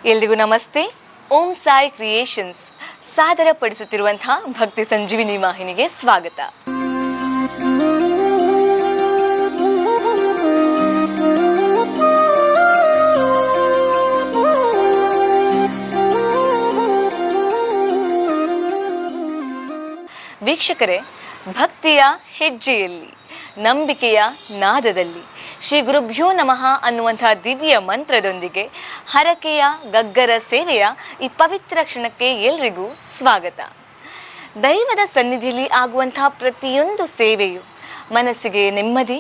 ಎಲ್ರಿಗೂ ನಮಸ್ತೆ. ಓಂ ಸಾಯಿ ಕ್ರಿಯೇಷನ್ಸ್ ಸಾದರಪಡಿಸುತ್ತಿರುವಂತಹ ಭಕ್ತಿ ಸಂಜೀವಿನಿ ವಾಹಿನಿಗೆ ಸ್ವಾಗತ. ವೀಕ್ಷಕರೇ, ಭಕ್ತಿಯ ಹೆಜ್ಜೆಯಲ್ಲಿ, ನಂಬಿಕೆಯ ನಾದದಲ್ಲಿ, ಶ್ರೀ ಗುರುಭ್ಯೋ ನಮಃ ಅನ್ನುವಂತಹ ದಿವ್ಯ ಮಂತ್ರದೊಂದಿಗೆ ಹರಕೆಯ ಗಗ್ಗರ ಸೇವೆಯ ಈ ಪವಿತ್ರ ಕ್ಷಣಕ್ಕೆ ಎಲ್ರಿಗೂ ಸ್ವಾಗತ. ದೈವದ ಸನ್ನಿಧಿಯಲ್ಲಿ ಆಗುವಂತಹ ಪ್ರತಿಯೊಂದು ಸೇವೆಯು ಮನಸ್ಸಿಗೆ ನೆಮ್ಮದಿ,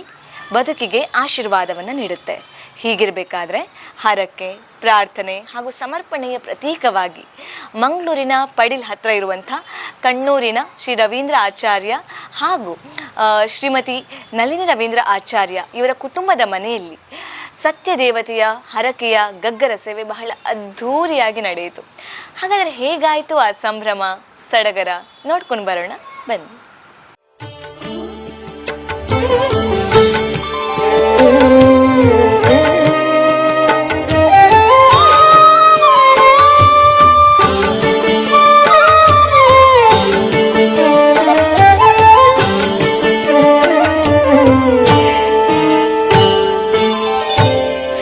ಬದುಕಿಗೆ ಆಶೀರ್ವಾದವನ್ನು ನೀಡುತ್ತೆ. ಹೀಗಿರಬೇಕಾದ್ರೆ ಹರಕೆ, ಪ್ರಾರ್ಥನೆ ಹಾಗೂ ಸಮರ್ಪಣೆಯ ಪ್ರತೀಕವಾಗಿ ಮಂಗಳೂರಿನ ಪಡಿಲ್ ಹತ್ರ ಇರುವಂಥ ಕಣ್ಣೂರಿನ ಶ್ರೀ ರವೀಂದ್ರ ಆಚಾರ್ಯ ಹಾಗೂ ಶ್ರೀಮತಿ ನಳಿನಿ ರವೀಂದ್ರ ಆಚಾರ್ಯ ಇವರ ಕುಟುಂಬದ ಮನೆಯಲ್ಲಿ ಸತ್ಯದೇವತೆಯ ಹರಕೆಯ ಗಗ್ಗರ ಸೇವೆ ಬಹಳ ಅದ್ಧೂರಿಯಾಗಿ ನಡೆಯಿತು. ಹಾಗಾದರೆ ಹೇಗಾಯಿತು ಆ ಸಂಭ್ರಮ ಸಡಗರ? ನೋಡ್ಕೊಂಡು ಬರೋಣ ಬನ್ನಿ.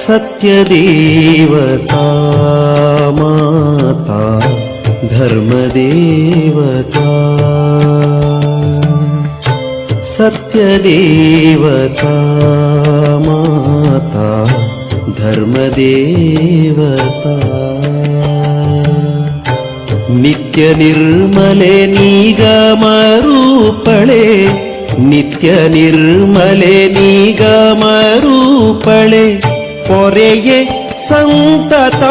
सत्यदेवता माता धर्मदेवता, सत्यदेवता माता धर्मदेवता, नित्य निर्मले निगमरूपळे, नित्य निर्मले निगमरूपळे ಪೊರೆಯೆ ಸಂತತ,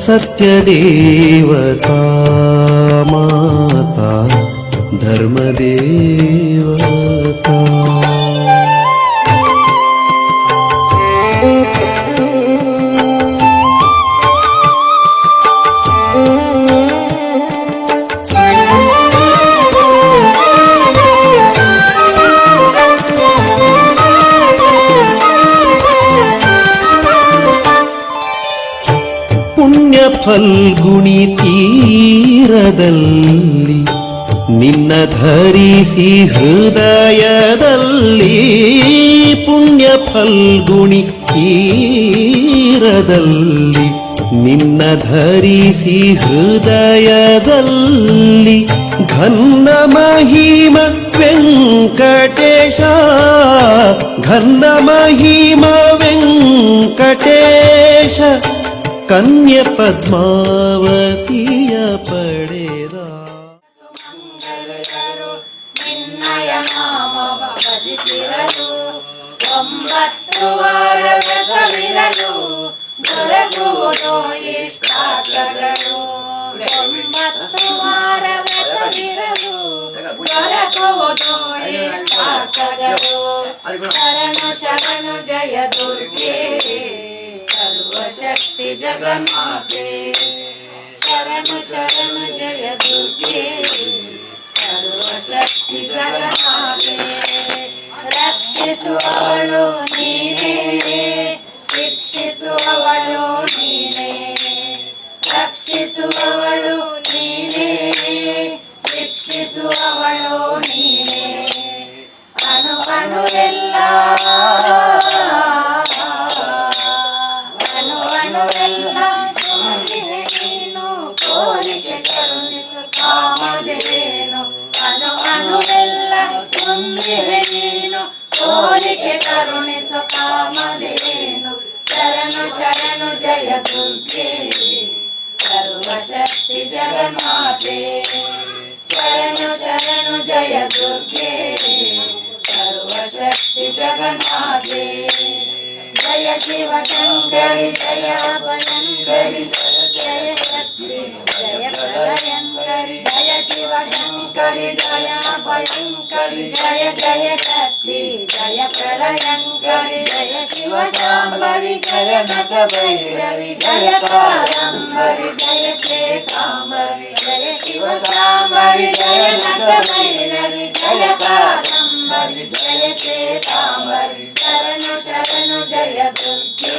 ಸತ್ಯದೇವತಾ ಮಾತಾ ಧರ್ಮದೇವತಾ. ಪುಣ್ಯ ಫಲ್ಗುಣಿ ತೀರದಲ್ಲಿ ನಿನ್ನ ಧರಿಸಿ ಹೃದಯದಲ್ಲಿ, ಪುಣ್ಯ ಫಲ್ಗುಣಿ ತೀರದಲ್ಲಿ ನಿನ್ನ ಧರಿಸಿ ಹೃದಯದಲ್ಲಿ, ಘನ್ನ ಮಹಿಮ ವೆಂಕಟೇಶ, ಘನ್ನ ಮಹಿಮ ವೆಂಕಟೇಶ, ಕನ್ಯ ಪದ್ಮಾವತಿಯ ಪಡೆದ. ನಿನ್ನಯ ನಾಮವ ಭಜಿಸಿರಲು, 9 ವಾರ ವ್ರತವಿರಲು ದೊರಕುವುದು ಇಷ್ಟಾರ್ಥಗಳು. 9 ವಾರ ವ್ರತವಿರಲು ದೊರಕುವುದು ಇಷ್ಟಾರ್ಥಗಳು. ಶರಣು ಶರಣು ಜಯ ದುರ್ಗೆ, ಸರ್ವಶಕ್ತಿ ಜಗನ್ಮಾತೆ. ಶರಣು ಶರಣು ಜಯ ದುರ್ಗೆ, ಸರ್ವಶಕ್ತಿ ಜಗನ್ಮಾತೆ. ರಕ್ಷಿಸುವವಳು ನೀನೇ, ಶಿಕ್ಷಿಸುವವಳು ನೀನೇ. ರಕ್ಷಿಸುವವಳು ನೀನೇ, ಶಿಕ್ಷಿಸುವವಳು ನೀನೇ. ಅಣು ಅಣುವೆಲ್ಲ, ಅಣು ಅಣುವೆಲ್ಲ ತುಂಬಿಹೆ ನೀನು, ಕೋರಿಕೆ ಕರುಣಿಸು ಕಾಮಧೇನು. ಅಣು ಅಣುವೆಲ್ಲ ತುಂಬಿಹೆ ನೀನು, ಕೋರಿಕೆ ಕರುಣಿಸು ಕಾಮಧೇನು. ಶರಣು ಶರಣು ಜಯ ದುರ್ಗೆ, ಸರ್ವಶಕ್ತಿ ಜಗನ್ಮಾತೆ. ಶರಣು ಶರಣು ಜಯ ದುರ್ಗೆ, ಸರ್ವಶಕ್ತಿ ಜಗನ್ಮಾತೆ. ಜಯ ಶಿವಶಂಕರಿ, ಜಯ ಭಯಂಕರಿ, ಜಯ ಶಕ್ತಿ, ಜಯ ಪ್ರಳಯಂಕರಿ. ಜಯ ಶಿವಶಂಕರಿ, ಜಯ ಭಯಂಕರಿ, ಜಯ ಜಯ ಶಕ್ತಿ, ಜಯ ಪ್ರಳಯಂಕರಿ. ಜಯ ಶಿವಶಾಂಭವಿ, ಜಯ ನಟ ಭೈರವಿ, ಜಯ ಕಾದಂಬರಿ, ಜಯ ಶ್ವೇತಾಂಬರಿ. ಜಯ ಶಿವಶಾಂಭವಿ, ಜಯ ನಟ ಭೈರವಿ, ಜಯ ಕಾದಂಬರಿ, ಜಯ ಶ್ವೇತಾಂಬರಿ. ಶರಣು ಶರಣು ಜಯ Durge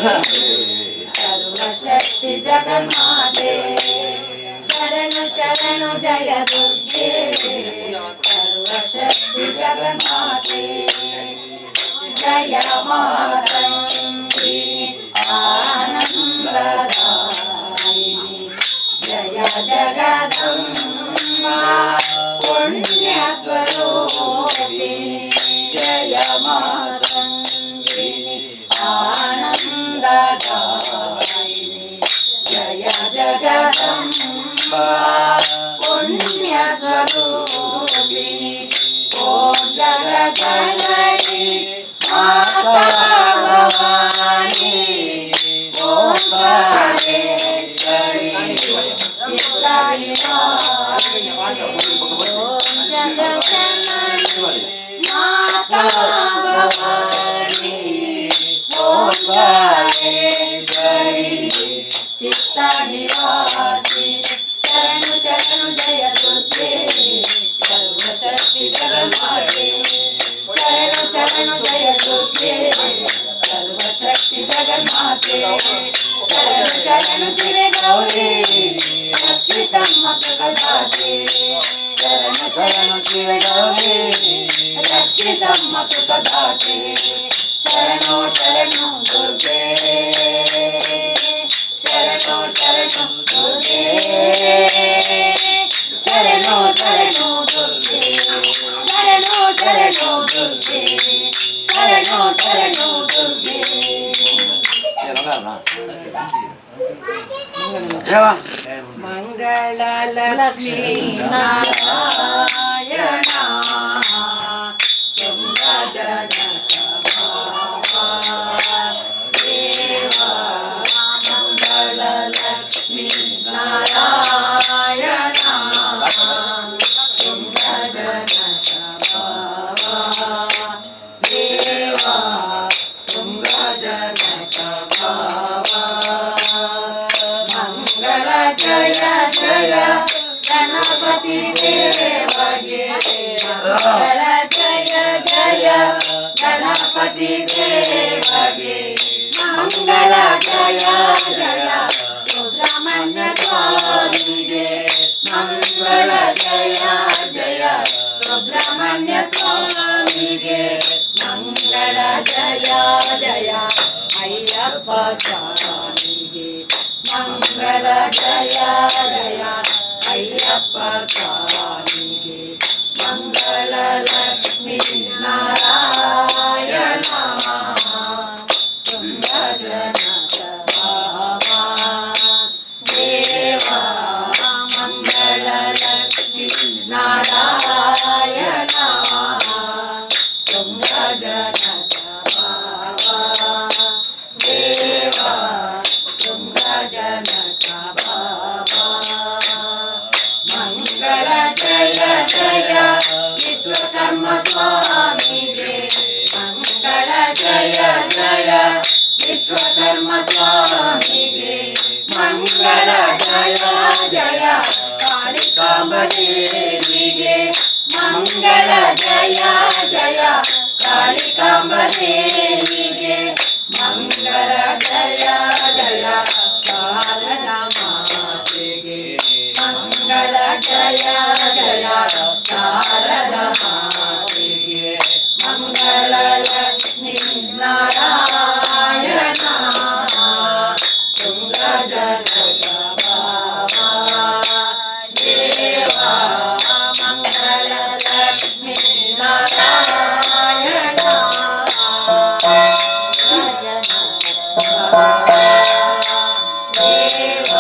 ಸರ್ವಶಕ್ತಿ ಜಗನ್ಮಾತೆ ಶರಣು ಶರಣು ಜಯ ದುರ್ಗೆ ಸರ್ವಶಕ್ತಿ ಜಗನ್ಮಾತೆ ಜಯ ಮಾತಂಗಿನಿ ಆನಂದದಾಯಿನಿ ಜಯ ಜಗದಂಬಾ ಪುಣ್ಯ ಸ್ವರೂಪಿಣಿ ಜಯ ಮಾತಂಗಿನಿ ಆನಂದದಾಯಿನಿ ಜಯ ಜಗದಂಬಾ ಪುಣ್ಯ ಸ್ವರೂಪಿಣಿ ಓಂ ಜಗಜನನಿ ಮಾತಾ ಭವಾನಿ ಓಂ ಕಾಲೇಶ್ವರಿ ಚಿತ್ತವಿಲಾಸಿನಿ ಓಂ ಜಗಜನನಿ ಮಾತಾ ಭವಾನಿ ಓಂ ಕಾಲೇಶ್ವರಿ ಚಿತ್ತ ನಿವಾಸಿನಿ ಶರಣು ಶರಣು ಜಯ ದುರ್ಗೆ ಸರ್ವಶಕ್ತಿ ಜಗನ್ಮಾತೆ ಶರಣು ಶರಣು ಜಯ ದುರ್ಗೆ ಸರ್ವಶಕ್ತಿ ಜಗನ್ಮಾತೆ ಶರಣು ಶರಣು ಶಿವೆ ಗೌರಿ ರಕ್ಷಿತಮ್ಮ ಸುಖದಾತೆ ಶರಣು ಶರಣು ಶಿವೆ ಗೌರಿ ರಕ್ಷಿತಮ್ಮ ಸುಖದಾತೆ ಶರಣು ಶರಣು ದುರ್ಗೆ ಶರಣು ಶರಣು ದುರ್ಗೆ ಶರಣು ಶರಣು ದುರ್ಗೆ ಶರಣು ಶರಣು ದುರ್ಗೆ ಶರಣು ಶರಣು ದುರ್ಗೆ. ಮಂಗಳ ಲಕ್ಷ್ಮೀ ನಾರಾಯಣ ತುಂಗ ಜನಕ ದೇವ ಮಂಗಳ ಲಕ್ಷ್ಮೀ ನಾರಾಯಣ ತುಂಗ ಜನಕ ದೇವ ತುಂಗ ಜನಕ ಮಂಗಳ ಜಯ ಜಯ ಗಣಪತಿ ದೇವಗೆ ಮಂಗಳ ಜಯ ಜಯ ಗಣಪತಿ ದೇವಗೆ ಮಂಗಳ ಜಯ ಜಯ ಸುಬ್ರಹ್ಮಣ್ಯ ಸ್ವಾಮಿಗೆ ಮಂಗಳ ಜಯ ಜಯ ಸುಬ್ರಹ್ಮಣ್ಯ ಸ್ವಾಮಿಗೆ ಮಂಗಳ ಜಯ ಜಯ ಅಯ್ಯಪ್ಪ ಸ್ವಾಮಿಗೆ ಮಂಗಳ ಜಯ ಜಯ ಅಯ್ಯಪ್ಪ ಸ್ವಾಮಿಗೆ ಮಂಗಳ ಲಕ್ಷ್ಮೀ ನಾರಾಯಣ ತುಂಗ ಜನಕ ದೇವ ಮಂಗಳ ಲಕ್ಷ್ಮೀ ನಾರಾಯಣ ತುಂಗ ಜನಕ ದೇವ ತುಂಗ ಜನಕ ಮಂಗಳ ಜಯ ಜಯ ವಿಶ್ವಕರ್ಮ ಸ್ವಾಮಿಗೆ ಮಂಗಳ ಜಯ ಜಯ ವಿಶ್ವಕರ್ಮ ಸ್ವಾಮಿಗೆ ಮಂಗಳ ಜಯ ಜಯ ಕಾಳಿಕಾಂಬ ದೇವಿಗೆ ಮಂಗಳ ಜಯ ಜಯ ಕಾಳಿಕಾಂಬ ದೇವಿಗೆ ಮಂಗಳ ಜಯ ಜಯ ಶಾರದಾ ಮಾತೆಗೆ ಮಂಗಳ ಜಯ ಜಯ ಶಾರದಾ ಮಾತೆಗೆ ಮಂಗಳ ಲಕ್ಷ್ಮೀ ನಾರಾಯಣ ತುಂಗ ಜನಕ ದೇವ ಮಂಗಳ ಲಕ್ಷ್ಮೀ ನಾರಾಯಣ ದೇವ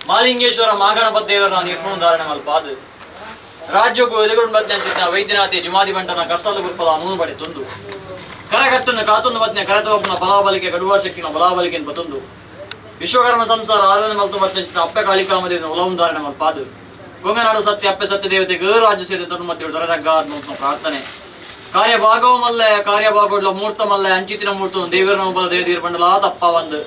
ಮಾಲಿಂಗೇಶ್ವರ ಮಾಗಣಪದೇವರನ್ನ ನಿರ್ಮೂಲಧಾರಣೆ ಮಲ್ಪಾದು ರಾಜ್ಯಕ್ಕೂ ಎದುಗುಂಡು ಬತ್ನ ವೈದ್ಯನಾಥಿ ಜುಮಾದಿ ಬಂಟನ ಕಸಲು ಗುರುಪದ ನೂನು ಬಡೆ ತುಂದು ಕರಗಟ್ಟನ್ನು ಕಾತೊಂದು ಬತ್ನೆ ಕರತೊಬ್ಬನ ಬಲಾಬಲಿಕೆ ಗಡುವ ಶಕ್ತಿನ ಬಲಾಬಲಿಕೆ ಬತ್ತೊಂದು ವಿಶ್ವಕರ್ಮ ಸಂಸಾರ ಆರಾಧನೆ ಮಲ್ತು ಬತ್ನ ಅಪ್ಪೆ ಕಾಳಿಕಾಮದೇವಿನ ಒಲವುಧಾರಣೆ ಮಲ್ಪಾದು ಕೊಂಗನಾಡು ಸತ್ಯ ಅಪ್ಪೆ ಸತ್ಯ ದೇವತೆ ಗರು ರಾಜ್ಯ ಸೇರಿದ ತನು ದೊರೆದಗ್ಗ ಪ್ರಾರ್ಥನೆ ಕಾರ್ಯ ಭಾಗವ ಮಲ್ಲೆ ಕಾರ್ಯ ಭಾಗೋಡ್ಲ ಮೂರ್ತ ಮಲ್ಲೆ ಅಂಚಿತಿನ ಮೂರ್ತ ದೇವರನ ಬಲ ದೇವೀರ್ ಬಂಡಲ ತಪ್ಪ ಒಂದು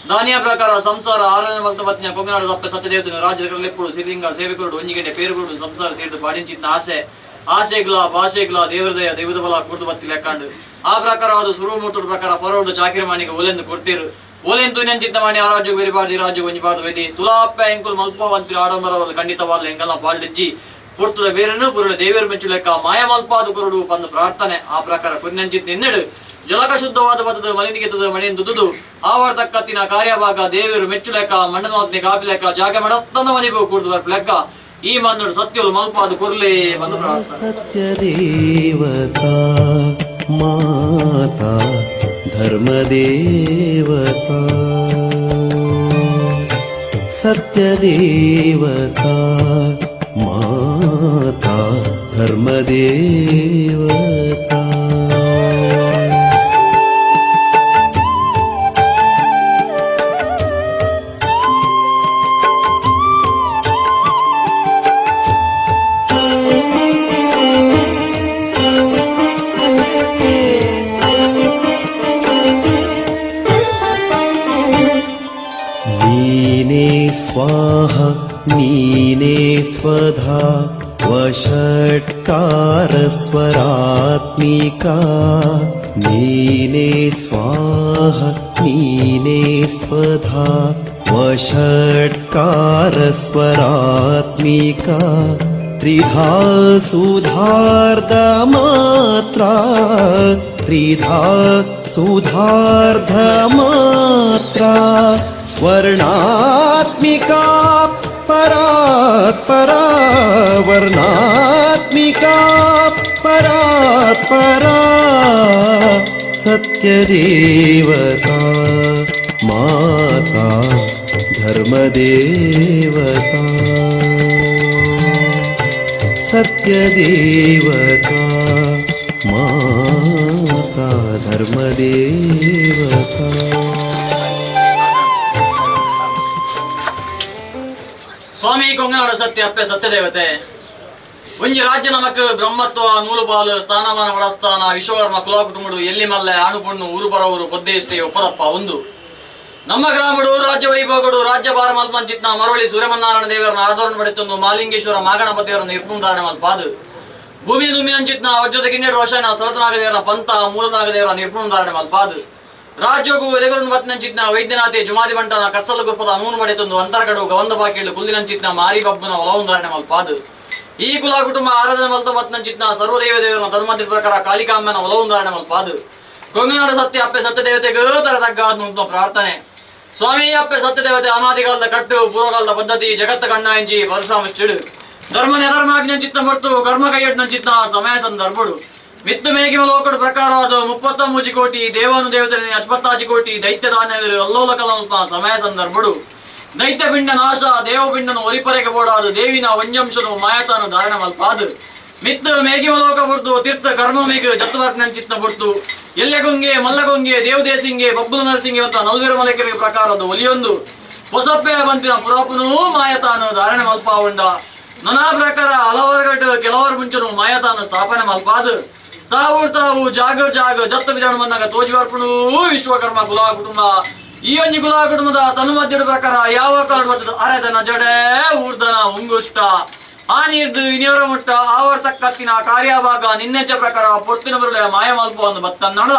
ದಾನಿಯ ಪ್ರಕಾರ ಸಂಸಾರ ಆರಾಧನೆ ಮಲ್ತ ಪತ್ನಿಯ ಕೊಂಗನಾಡು ತಪ್ಪೆ ಸತ್ಯದೇವತನ ರಾಜ್ಯದ ಲೆಪ್ಪುಡು ಸಿರಿಲಿಂಗ ಸೇವಕರುಡು ಒಂಜಿಗಂಟೆ ಪೇರುಗುಡು ಸಂಸಾರ ಸೇರಿದು ಪಾಡಿಂಚಿತ್ನ ಆಸೆ ಆಸೆಗ್ಲ ಭಾಷೆಗ್ಲ ದೇವರದಯ ದೈವದ ಬಲ ಕುರ್ದು ಬತ್ತಿ ಲೆಕ್ಕಾಂಡು ಆ ಪ್ರಕಾರ ಅದು ಸುರುಮೂರ್ತದ ಪ್ರಕಾರ ಪರೋಡು ಚಾಕಿರಿ ಮಾಣಿಗೆ ಒಲೆಂದು ಕೊಡ್ತೀರು ಒಲೆಂದು ನೆಂಚಿತ್ತ ಮಾಡಿ ಆ ರಾಜ್ಯಕ್ಕೆ ಬೆರಿಬಾರ್ದು ಈ ರಾಜ್ಯಕ್ಕೆ ಒಂಜಿಬಾರ್ದು ವೈದಿ ತುಲಾಪ್ಪ ಎಂಕುಲ್ ಮಲ್ಪವಂತಿರು ಆಡಂಬರವಲ್ಲ ಖಂಡಿತವಾದ ಎಂಕಲ್ನ ಪಾಲ್ಡಿಜ್ಜಿ ಪುರ್ತದ ಬೇರನು ಪುರುಡ ದೇವಿಯರ ಮೆಚ್ಚು ಲೆಕ್ಕ ಮಾಯ ಮಲ್ಪಾದು ಕುರುಡು ಬಂದು ಪ್ರಾರ್ಥನೆ ಆ ಪ್ರಕಾರ ಕುರಿನಂಚಿತ್ ನಿನ್ನೆಡು ಜಲಕ ಶುದ್ಧವಾದ ಬತ್ತದ ಮಲಿನಿಗೆತದ ಮಳೆಯನ್ನು ಆವರ್ತಕ್ಕತ್ತಿನ ಕಾರ್ಯಭಾಗ ದೇವರು ಮೆಚ್ಚು ಲೆಕ್ಕ ಮಣ್ಣನ ಕಾಪಿ ಲೆಕ್ಕ ಜಾಗ ಮಡಸ್ತನ ಮನೆಗೂ ಕೂರ್ದು ಬರ್ಪು ಲೆಕ್ಕ ಈ ಮಣ್ಣು ಸತ್ಯಲು ಮಲ್ಪಾದು ಕುರ್ಲಿ ಬಂದು ಪ್ರಾರ್ಥನೆ. ಸತ್ಯ ದೇವತಾ ಮಾತಾ ಧರ್ಮದೇವತಾ ಸತ್ಯ ದೇವತಾ ಮಾತಾ ಧರ್ಮದೇವತಾ. नीने स्वाहा नीने स्वधा वषट्कारस्वरात्मिका नीने स्वाहा नीने स्वधा वषट्कारस्वरात्मिका त्रिधा सुधार्धमात्रा त्रिधा सुधार्धमात्रा वर्णात्मिका परात्परा वर्णात्मिका परात्परा सत्यदेवता माता धर्मदेवता सत्यदेवता माता धर्मदेवता. ಸ್ವಾಮಿ ಕೊಂಗನಾಡ ಸತ್ಯ ಅಪ್ಪೆ ಸತ್ಯದೇವತೆ ಒಂಜಿ ರಾಜ್ಯ ನಮಕ್ ಬ್ರಹ್ಮತ್ವ ನೂಲುಪಾಲು ಸ್ಥಾನಮಾನ ಒಡಸ್ಥಾನ ವಿಶ್ವಕರ್ಮ ಕುಲ ಕುಟುಂಬಡು ಎಲ್ಲಿ ಮಲ್ಲೆ ಆಣು ಪಣ್ಣು ಊರು ಬರವರು ಪೊದ್ದೇಷ್ಟೆ ಒಪ್ಪದಪ್ಪ ಒಂದು ನಮ್ಮ ಗ್ರಾಮಡು ರಾಜ್ಯ ವೈಭವಗಳು ರಾಜ್ಯ ಭಾರ ಮಲ್ಪಂಚಿತ್ನ ಮರಳಿ ಸೂರ್ಯಮನ್ನಾರಾಯಣ ದೇವರನ್ನ ಆದರಣ ಪಡೆತೊಂದು ಮಾಲಿಂಗೇಶ್ವರ ಮಾಗಣಪತಿಯವರನ್ನ ನಿರ್ಪುಂಧಾರಣೆ ಮಲ್ಪಾದು ಭೂಮಿ ದುಮ್ಮಿನಂಚಿತ್ನ ವಜ್ರದ ಗಿನ್ನೆಡು ವರ್ಷನ ಸರತನಾಗದೇವರ ಪಂತ ಮೂಲನಾಗದೇವರ ನಿರ್ಪುಂಧಾರಣೆ ಮಲ್ಪಾದು ರಾಜ್ಯಗೂ ಎದೆಗರನ್ನು ಬತ್ನಂಚಿತ್ನ ವೈದ್ಯನಾಥೆ ಜುಮಾದಿ ಬಂಟನ ಕಸಲ ಗುರುಪದ ಅಮೂನು ಪಡೆತೊಂದು ಅಂತರ್ಗಡು ಗವಂದ ಬಾಕಿಳು ಕುಲ್ಲಿನಂಚಿತ್ನ ಮಾರಿ ಬಬ್ಬುನ ಒಲವುಂಧಾರಣೆ ಮಲ್ಪಾದು ಈ ಕುಲ ಕುಟುಂಬ ಆರಾಧನೆ ಮಲ್ತ ಬತ್ನಂಚಿತ್ನ ಸರ್ವದೇವ ದೇವರನ್ನ ಧರ್ಮದ ಪ್ರಕಾರ ಕಾಳಿಕಾಂಬನ ಒಲವುಂಧಾರಣೆ ಮಲ್ಪಾದು ಕೊಂಗನಾಡ ಸತ್ಯ ಅಪ್ಪೆ ಸತ್ಯದೇವತೆ ತರ ತಗ್ಗಾದ ಪ್ರಾರ್ಥನೆ. ಸ್ವಾಮಿ ಅಪ್ಪೆ ಸತ್ಯದೇವತೆ ಅನಾದಿಕಾಲದ ಕಟ್ಟು ಪೂರ್ವಕಾಲದ ಪದ್ಧತಿ ಜಗತ್ತ ಕಣ್ಣಾಂಜಿ ಪರಸಾಮಷ್ಟಿಡು ಧರ್ಮ ನೆಧರ್ಮಾಜ್ಞಂಚಿತ್ನ ಹೊರ್ತು ಕರ್ಮ ಕೈಯಡ್ನಂಚಿತ್ನ ಸಮಯ ಸಂದರ್ಭಡು ಮಿತ್ತು ಮೇಗಿಮ ಲೋಕಡು ಪ್ರಕಾರವಾದ 33 ಕೋಟಿ ದೇವನು ದೇವತನೆ 85 ಕೋಟಿ ದೈತ್ಯ ದಾನವರು ಅಲ್ಲೋಲ ಕಲಲ್ಪ ಸಮಯ ಸಂದರ್ಭಡು ದೈತ್ಯ ಪಿಂಡ ನಾಶ ದೇವಪಿಂಡನು ಒರಿಪರೆಗೆ ಬೋಡಾದು ದೇವಿನ ವಂಜಂಶನು ಮಾಯತಾನು ಧಾರಣ ಮಲ್ಪಾದು ಮಿತ್ತು ಮೇಘಿಮಲೋಕ ಬುಡ್ದು ತೀರ್ಥ ಕರ್ಮಮಿಗ್ ಜತ್ತುವರ್ಪಣಂಚಿತ್ನ ಬುಡ್ದು ಎಲ್ಲೆಗೊಂಗೆ ಮಲ್ಲಗೊಂಗೆ ದೇವದೇಸಿಂಗೆ ಬಬ್ಬುಲು ನರಸಿಂಗೆ ಅಂತ ನಲ್ವೆರ ಮಲಕರಿಗೆ ಪ್ರಕಾರದ ಒಲಿಯೊಂದು ಹೊಸಪ್ಪೆ ಬಂತಿನ ಪುರಾಪುನೂ ಮಾಯತಾನು ಧಾರಣೆ ಮಲ್ಪಾವುಂಡ ನಾನಾ ಪ್ರಕಾರ ಹಲವಾರು ಕೆಲವರು ಮುಂಚೆನು ಮಾಯತಾನು ಸ್ಥಾಪನೆ ಮಲ್ಪಾದು ತಾವು ತಾವು ಜಾಗ ಜಾಗ ಜತ್ತ ವಿಧಾನ ಬಂದಾಗ ತೋಜಿವರ್ಪಣೂ ವಿಶ್ವಕರ್ಮ ಕುಲ ಕುಟುಂಬ ಈ ಒಂಜಿ ಕುಲ ಕುಟುಂಬದ ತನು ಮಧ್ಯದ ಪ್ರಕಾರ ಯಾವ ಕಾಲಡ್ ಬರ್ತದ ಅರೆದನ ಜಡೆ ಊರ್ದನ ಉಂಗುಷ್ಟ ಆ ನೀರ್ದು ಇನಿಯವರ ಮುಟ್ಟ ಆವರ್ತಕ್ಕತ್ತಿನ ಕಾರ್ಯಭಾಗ ನಿನ್ನೆಚ್ಚ ಪ್ರಕಾರ ಪೊರ್ತಿನ ಬರಲೆ ಮಾಯ ಮಲ್ಪ ಒಂದು ಬತ್ತನ್ನಡ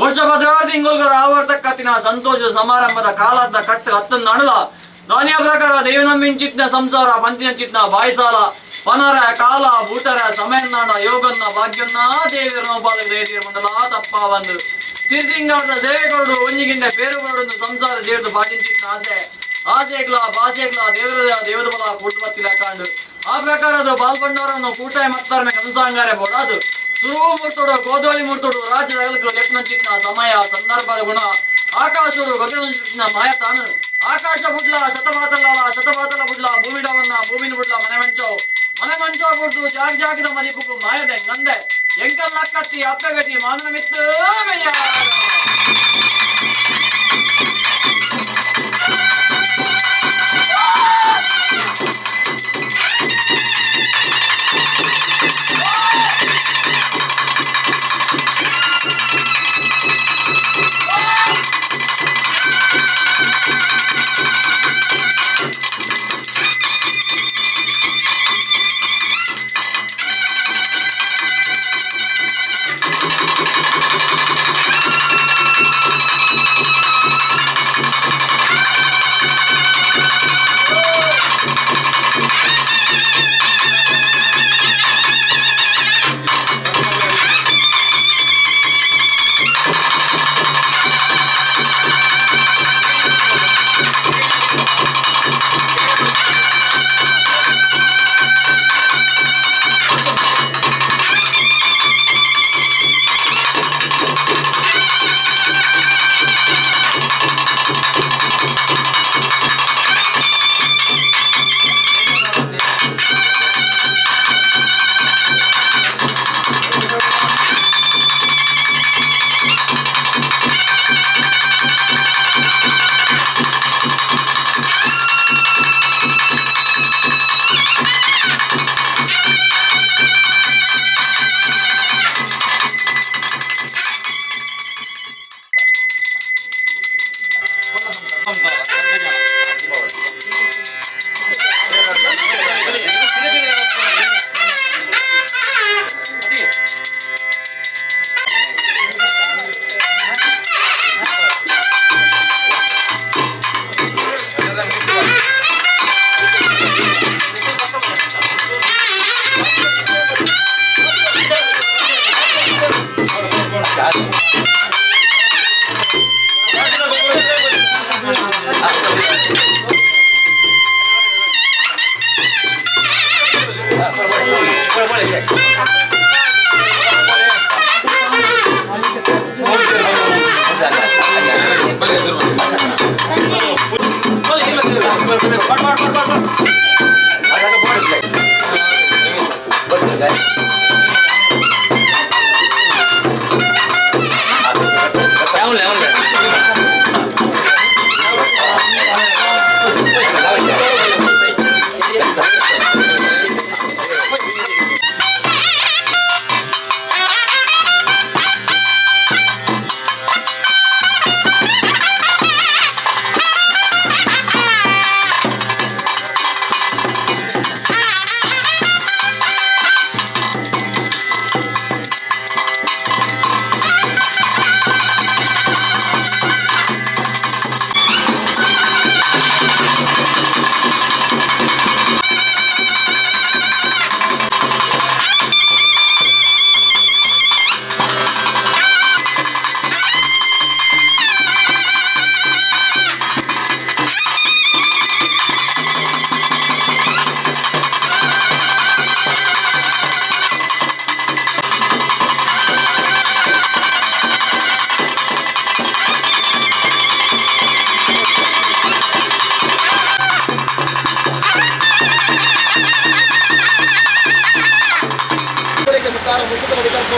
ವರ್ಷ ಭದ್ರಾವತಿ ತಿಂಗಳುಗಳ ಆವರ್ತಕ್ಕತ್ತಿನ ಸಂತೋಷ ಸಮಾರಂಭದ ಕಾಲದ ಕಟ್ಟು ಹತ್ತನ್ನಡಲ ದಾನಿಯ ಪ್ರಕಾರ ದೇವನಂಬಿಂಚಿತ್ನ ಸಂಸಾರ ಪಂತಿನ ಚಿತ್ನ ಬಾಯಿಸಾಲ ಪನರ ಕಾಲ ಬೂಟರ ಸಮಯನ್ನಾಡ ಯೋಗನ್ನ ಭಾಗ್ಯನ್ನ ದೇವಿಯರ ನೋಪಾಲ ದೇವಿಯರ ಮಂಡಲ ತಪ್ಪ ಒಂದು ಸಿರಿಸಿಂಗಾರದ ಸೇವೆಕೊರಡು ಒಂಜಿಗಿಂಡ ಪೇರುಗೊರಡು ಸಂಸಾರ ಸೇರಿದು ಬಾಜಿಂಚಿತ್ನ ಆಸೆ ಆಸೆಗ್ಲ ಭಾಷೆಗ್ಲ ದೇವರ ದೇವದ ಬಲ ಕೂಟು ಬತ್ತಿಲ್ಲ ಕಾಂಡು ಆ ಪ್ರಕಾರದ ಬಾಲ್ಬಂಡವರನ್ನು ಕೂಟಾಯ ಮತ್ತಾರಮೆ ಕನಸಾಂಗಾರೆ ಬೋಡಾದು ಸುರುವು ಮೂರ್ತೋಡು ಗೋದೋಳಿ ಮೂರ್ತೋಡು ರಾಜ್ಯದ ಲೆಪ್ಪನಂಚಿತ್ನ ಸಮಯ ಸಂದರ್ಭದ ಗುಣ ಆಕಾಶರು ಗಗನಂಚಿತ್ನ ಮಾಯ ತಾನು ಆಕಾಶ ಬುಡ್ಲ ಶತಮಾತಲ್ಲ ಶತಮಾತಲ ಬುಡ್ಲ ಭೂಮಿಡವನ್ನ ಭೂಮಿನ ಬುಡ್ಲ ಮನೆ ಮಂಚೋ ಮನೆ ಮಂಚೋ ಬುಡ್ದು ಜಾಗ ಜಾಗದ ಮನಿಪುಗು ಮಾಯದೆ ಗಂದೆ ಎಂಕಲ್ಲಕ್ಕತ್ತಿ ಅಪ್ಪಗತಿ ಮಾನನ ಮಿತ್ತು ಮೇಯ. ಆ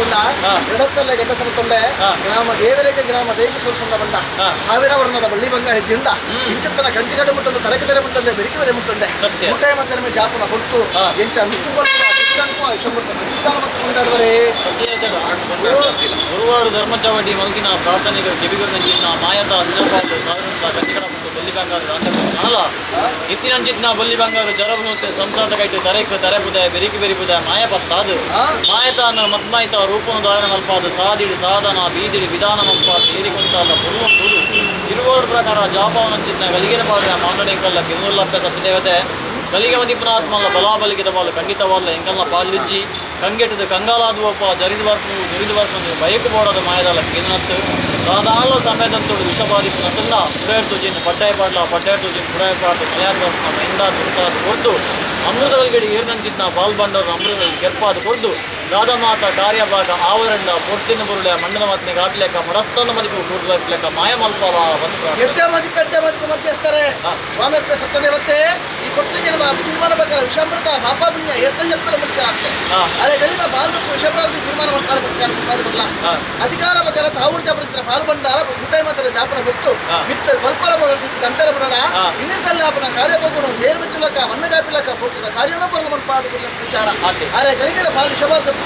ಉಂಡ ಎಡತ್ತಲ್ಲೇ ಗಂಡ ಸಮತೊಂಡೆ ಗ್ರಾಮ ದೇವರಿಗೆ ಗ್ರಾಮ ದೇವಿ ಸೋಲ್ಸಂದ ಬಂಡ ಸಾವಿರ ವರ್ಣದ ಬಳ್ಳಿ ಬಂಗಾರ ಹೆಜ್ಜಿಂಡ ಇಂಚತ್ತನ ಕಂಚಿ ಕಡೆ ಮುಟ್ಟೊಂದು ತರಕೆ ತೆರೆ ಮುಟ್ಟೊಂಡೆ ಬೆರಿಕೆ ಬೆಲೆ ಮುಟ್ಟೊಂಡೆ ಸತ್ಯ. ಮುಟ್ಟಾಯ ಮತ್ತೆ ಜಾಪನ ಹೊರತು ಎಂಚ ಮಿತ್ತು ವಿಷಮೃತ ಮಗಿದಾನ ಮತ್ತು ಕೊಂಡಾಡುವರೆ. ಗುರುವಾರು ಧರ್ಮಚಾವಡಿ ಮಲ್ಗಿನ ಪ್ರಾರ್ಥನೆಗೆ ಕಿವಿಗೊರಂಚಿನ ಮಾಯತ ದಿನಪಾಲು ಸಾವಿರಂತ ಕಂಚಿಕಡ ಮತ್ತು ಬಲ್ಲಿ ಬಂಗಾರು ರಾಂಡಲ ಇತ್ತಿನಂಚಿತ್ನ ಬಲ್ಲಿ ಬಂಗಾರು ಜರಬುನುತ್ತೆ ಸಂಸಾರದ ಕೈಟು ತರೆಕ್ ತರೆಬುದ ಬೆರಿಕಿ ಬೆರಿಬುದ ಮಾಯ ಪತ್ತಾದು ಮಾಯತಾನ ಮತ್ಮಾಯಿತ ರೂಪನು ಧಾರಣ ಮಲ್ಪಾದು ಸಾದಿಡು ಸಾಧನ ಬೀದಿಡು ವಿಧಾನ ಮಲ್ಪಾದು ಏರಿಕೊಂತಾದ ಪುರುವಂತುದು ಇರುವರು ಪ್ರಕಾರ ಜಾಪವನಂಚಿತ್ನ ಗಲಿಗೆನ ಪಾಡ್ರ ಮಾಂಡನೆಂಕಲ್ಲ ಕಿರುಲ್ಲಪ್ಪ ಸತ್ಯದೇವತೆ ಗಲಿಗೆ ಮದಿಪುನಾತ್ಮಲ್ಲ ಬಲಾಬಲಿಗೆದ ಬಾಲು ಖಂಡಿತವಲ್ಲ ಎಂಕಲ್ನ ಪಾಲುಜ್ಜಿ ಕಂಗೆಟ್ಟದು ಕಂಗಾಲಾದುವಪ್ಪ ಜರಿದು ಬರ್ಪು ದುರಿದು ಬರ್ಪು ಬಯಕು ಬೋಡದ ಮಾಯದಲ್ಲ ಕಿನ್ನತ್ತು ದಾದಾಲ ಸಮಯದಂತೋಡು ವಿಷಬಾಧಿಪು ನತಲ್ಲ ಪುಡಾಯ ತೂಜಿನ ಪಟ್ಟಾಯ ಪಾಡ್ಲ ಪಟ್ಟಾಯ ತೂಜಿನ ಪುಡಾಯ ಪಾಡ್ಲ ಮಲಯಾಳ ಬರ್ಪುನ ಮೈಂದ ತುರ್ತಾದ ಕೊಡ್ದು ಅಮೃತದಲ್ಗಡಿ ಏರ್ನಂಚಿತ್ನ ಬಾಲ್ ಬಂಡವರು ಅಮೃತದಲ್ಲಿ ಕೆರ್ಪಾದ ಕೊಡ್ದು ದಾದಮಾತ ಕಾರ್ಯಭಾಗ ಆವರಣ ಪೊಟ್ಟಿನ ಬುರುಳೆ ಮಣ್ಣದ ಮಾತಿನ ಗಾಟ್ಲೆಕ್ಕ ಮಡಸ್ತನ ಮದಿಪು ಕೂಡ್ಲಕ್ಕ ಮಾಯ ಮಲ್ಪಾಲ ಬಂದು ಪ್ರಾರ್ಥನೆ. ಎಡ್ಡೆ ಮದಿಪು ಎಡ್ಡೆ ಮದಿಪು ಮಧ್ಯಸ್ಥರೇ ಸ್ವಾಮಿಯಪ್ಪ ಸಪ್ತದೇವತೆ ಈ ಕೊಡ್ತಿಗೆ ನಮ್ಮ ತೀರ್ಮಾನ ಪ್ರಕಾರ ವಿಷಾಮೃತ ಪಾಪಪುಣ್ಯ ಎರ್ತ ಜಪ್ಪಲ ಮುಖ್ಯ ಆಗ್ತದೆ. ಅದೇ ಗಣಿತ ಬಾಲ್ದಕ್ಕೂ ವಿಷಪ್ರಾಪ್ತಿ ತೀರ್ಮಾನ ಮಾಡ್ತಾರೆ ಬರಲ್ಲ. ಅಧಿಕಾರ ಪ್ರಕಾರ ತಾವೂರು ಜಾಪನ ಪಾಲು ಬಂಡಾರ ಮುಟ್ಟಾಯಿ ಮಾತ್ರ ಜಾಪನ ಹೊರತು ಮಿತ್ತ ಬಲ್ಪರ ಬಳಸಿದ್ದು ಗಂಟರ ಬರಡ ಇನ್ನಿರ್ತಲ್ಲ ಅಪನ ಕಾರ್ಯಬೋಗನು ದೇರ್ ಬೆಚ್ಚುಲಕ್ಕ ಮಣ್ಣಗಾಪಿಲಕ್ಕ ಪೊರ್ತದ ಕಾರ್ಯನೋ ಬರಲು ಮನ್ಪಾದ ವಿಚಾರ. ಅರೆ ಗಳಿಗೆದ ಪಾಲು ವಿಷವಾದಕ್ಕೂ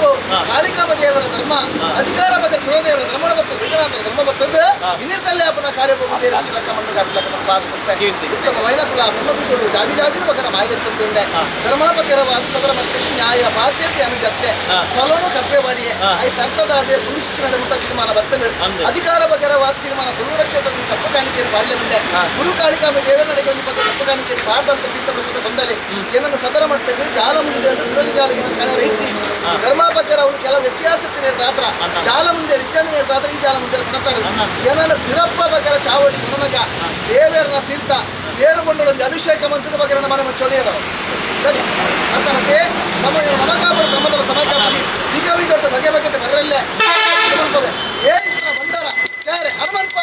ಕಾಳಿಕಾಮ ದೇವರ ಧರ್ಮ ಅಧಿಕಾರ ಬಗ್ಗೆ ಸುರದೇವರ ಧರ್ಮ ಬರ್ತದೆ ಇದರಾಂತರ ಧರ್ಮ ಬರ್ತದೆ ಇನ್ನಿರ್ತಲ್ಲೇ ಅಪನ ಕಾರ್ಯಬೋಗು ದೇರ್ ಬೆಚ್ಚುಲಕ್ಕ ಮಣ್ಣಗಾಪಿಲಕ್ಕ ಮನ್ಪಾದ ಕೀರ್ತಿ. ಉತ್ತಮ ವೈನಕುಲ ಬ್ರಹ್ಮಬಿದುಡು ಜಾಗಿ ಜಾಗಿನ ಬಕರ ಮಾಯಗತ್ತುಂಡೆ ಧರ್ಮ ಬಕರವಾದ ಸದರ ಮತ್ತೆ ನ್ಯಾಯ ಬಾಧ್ಯತೆ ಅನುಜತ್ತೆ ಸಲೋನು ಕಪ್ಪೆ ಬಾಡಿಯೆ I ತರ್ತದಾದೆ ಪುರುಷ ನಡುಮುಟ್ಟ ತೀರ್ಮಾನ ಬರ್ತದೆ. ಅಂದೆ. ಅಧಿಕಾರ ಬಕರವಾದ ತೀರ್ಮಾನ ಗುರು ಕ್ಷೇತ್ರದಲ್ಲಿ ತಪ್ಪು ಕಾಣಿಕೆಯನ್ನು ಬಾಡ್ಲೆ ಮುಂದೆ ಗುರು ಕಾಳಿಕಾಂಬೆ ದೇವರ ನಡೆಗೆ ಒಂದು ಪಕ್ಕ ತಪ್ಪು ಕಾಣಿಕೆಯನ್ನು ಬಾರ್ದಂತ ತೀರ್ಥ ಪ್ರಸಾದ ಬಂದರೆ ಏನನ್ನು ಸದರ ಮಟ್ಟಕ್ಕೆ ಜಾಲ ಮುಂದೆ ಅಂದ್ರೆ ವಿರೋಧಿ ಜಾಲಿಗೆ ನನ್ನ ಕಣ ರೈತಿ ಧರ್ಮ ಬಕರ ಅವರು ಕೆಲವು ವ್ಯತ್ಯಾಸ ನೇರ್ದಾತ್ರ ಜಾಲ ಮುಂದೆ ರಿಜ್ಜಾಂದ ನೇರ್ದಾತ್ರ ಈ ಜಾಲ ಮುಂದೆ ಕೊಣತಾರೆ ಏನನ್ನ ಬಿರಪ್ಪ ಬಕರ ಚಾವಡಿ ಗುಣನಗ ದೇವೇರನ ತೀರ್ಥ ದೇವರು ಕೊಂಡೊಂದು ಅಭಿಷೇಕ ಮಂತ್ರದ ಬಗ್ಗೆ ಮನೆ ಮುಚ್ಚೋಣಿಯರು ಸರಿ ಅರ್ಥನತೆ ಸಮಯ ನಮಕಾಪುರ ಧರ್ಮದ ಸಮಯ ಕಾಪಿ ಈಗ ದೊಡ್ಡ ಬಗೆ ಬಗೆ ಬರಲ್ಲೇ ಏನು ಬಂದಾರ ಸೇರೆ ಹನುಮಂತ.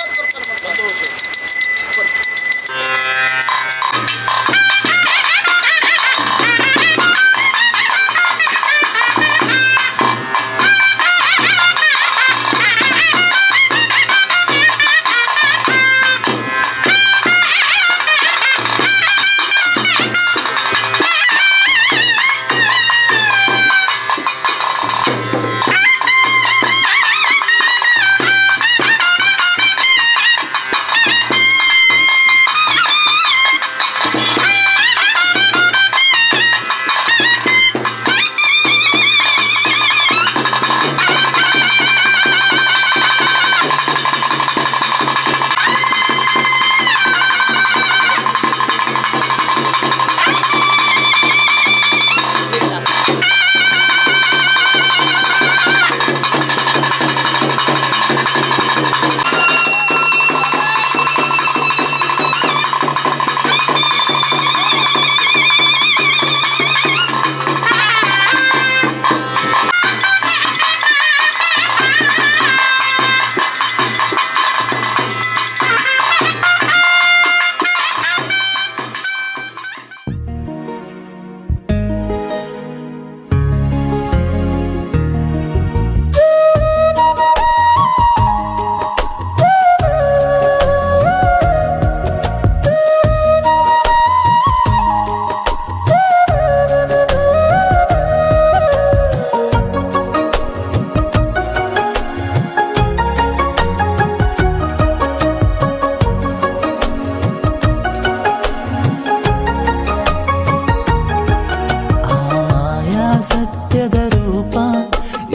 ಆ ಮಾಯಾ ಸತ್ಯದ ರೂಪ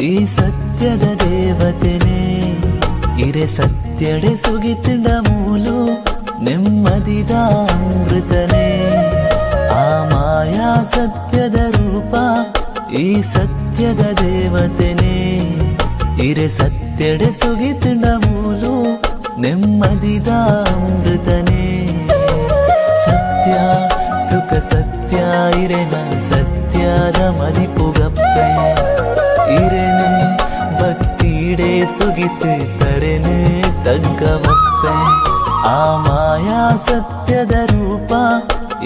ಈ ಸತ್ಯದ ದೇವತೆನೇ ಇರೆ ಸತ್ಯಡೆ ಸುಗಿತಿಂಡ ಮೂಲು ನೆಮ್ಮದಿದ ಅಮೃತನೇ. ಆ ಮಾಯಾ ಸತ್ಯದ ರೂಪ ಈ ಸತ್ಯದ ದೇವತೆನೇ ಇರೆ ಸತ್ಯಡೆ ಸುಗಿತಿಂಡ ಮೂಲು ನೆಮ್ಮದಿದ ಅಮೃತನೇ. ಸತ್ಯ ಸುಖ ಸತ್ಯ ಇರೆನ ಸತ್ಯದ ಮದಿಪುಗಪ್ಪೆ ಇರೆನೆ ಭಕ್ತಿಡೆ ಸುಗಿತು ತರೆನೆ ತಗ್ಗವಪ್ಪೆ. ಆ ಮಾಯಾ ಸತ್ಯದ ರೂಪ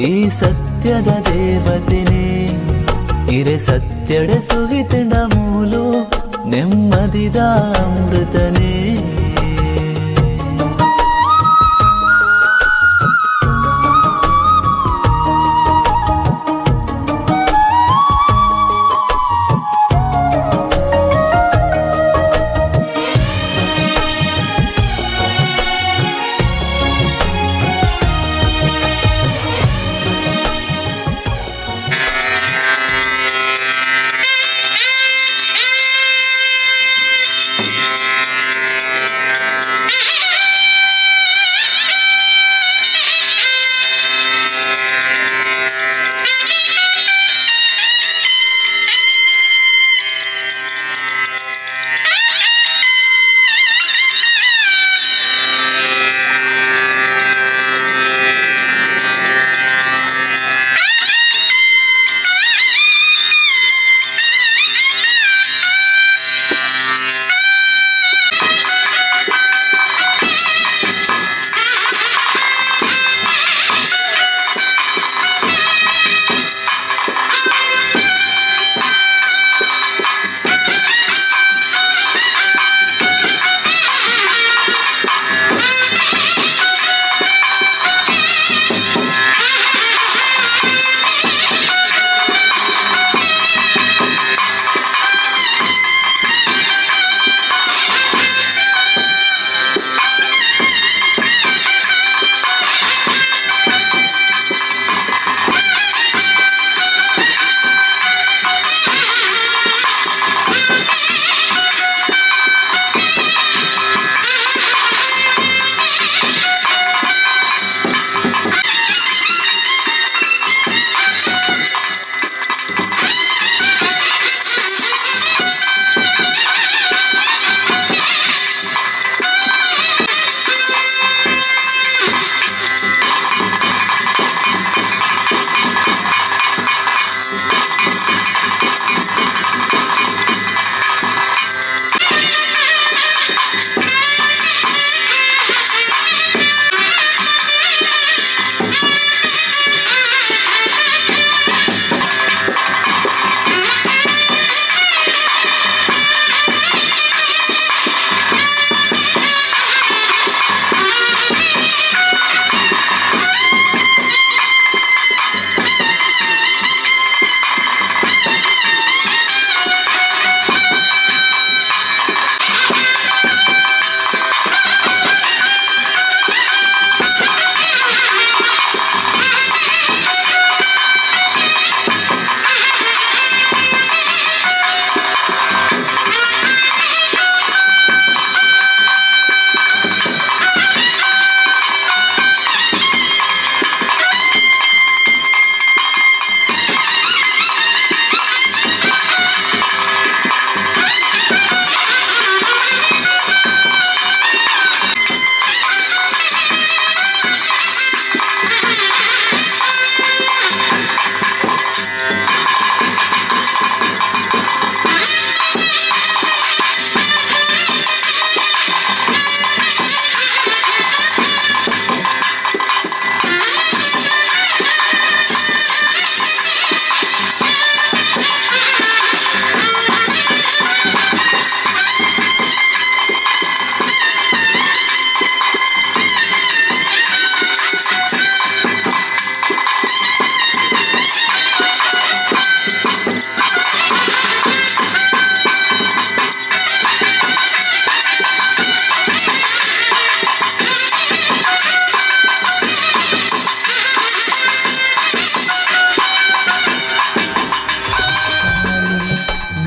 ಈ ಸತ್ಯದ ದೇವತೆನೇ ಇರೆ ಸತ್ಯಡೆ ಸುಗಿತಿಂಡ ಮೂಲು. ನೆಮ್ಮದಿದ ಅಮೃತನೇ.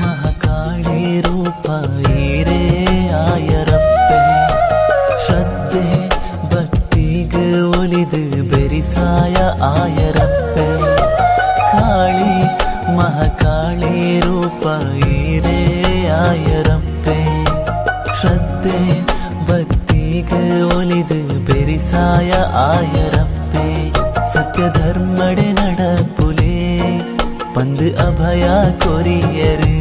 ಮಹಾಕಾಳಿ ರೂಪ ಈರೇ ಆಯರಪ್ಪೆ, ಶ್ರದ್ಧೆ ಭಕ್ತಿಗೆ ಒಲಿದು ಬೆರಿಸಾಯ ಆಯರಪ್ಪೆ. ಕಾಳಿ ಮಹಾಕಾಳಿ ರೂಪ ಈರೇ ಆಯರಪ್ಪೆ, ಶ್ರದ್ಧೆ ಭಕ್ತಿಗೆ ಒಲಿದು ಬೆರಿಸಾಯ ಆಯರಪ್ಪೆ. ಸತ್ಯ ಧರ್ಮಡೆ ನಡಪುಲೆ ಪಂದು ಅಭಯ ಕೊರಿಯರು,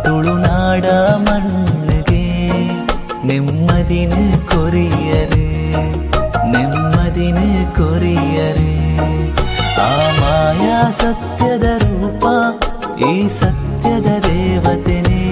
ತುಳುನಾಡ ಮಣ್ಣಿಗೆ ನೆಮ್ಮದಿನ ಕೊರಿಯರು, ನೆಮ್ಮದಿನ ಕೊರಿಯರು. ಆ ಮಾಯಾ ಸತ್ಯದ ರೂಪ, ಈ ಸತ್ಯದ ದೇವತೆನೇ.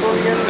Thank you.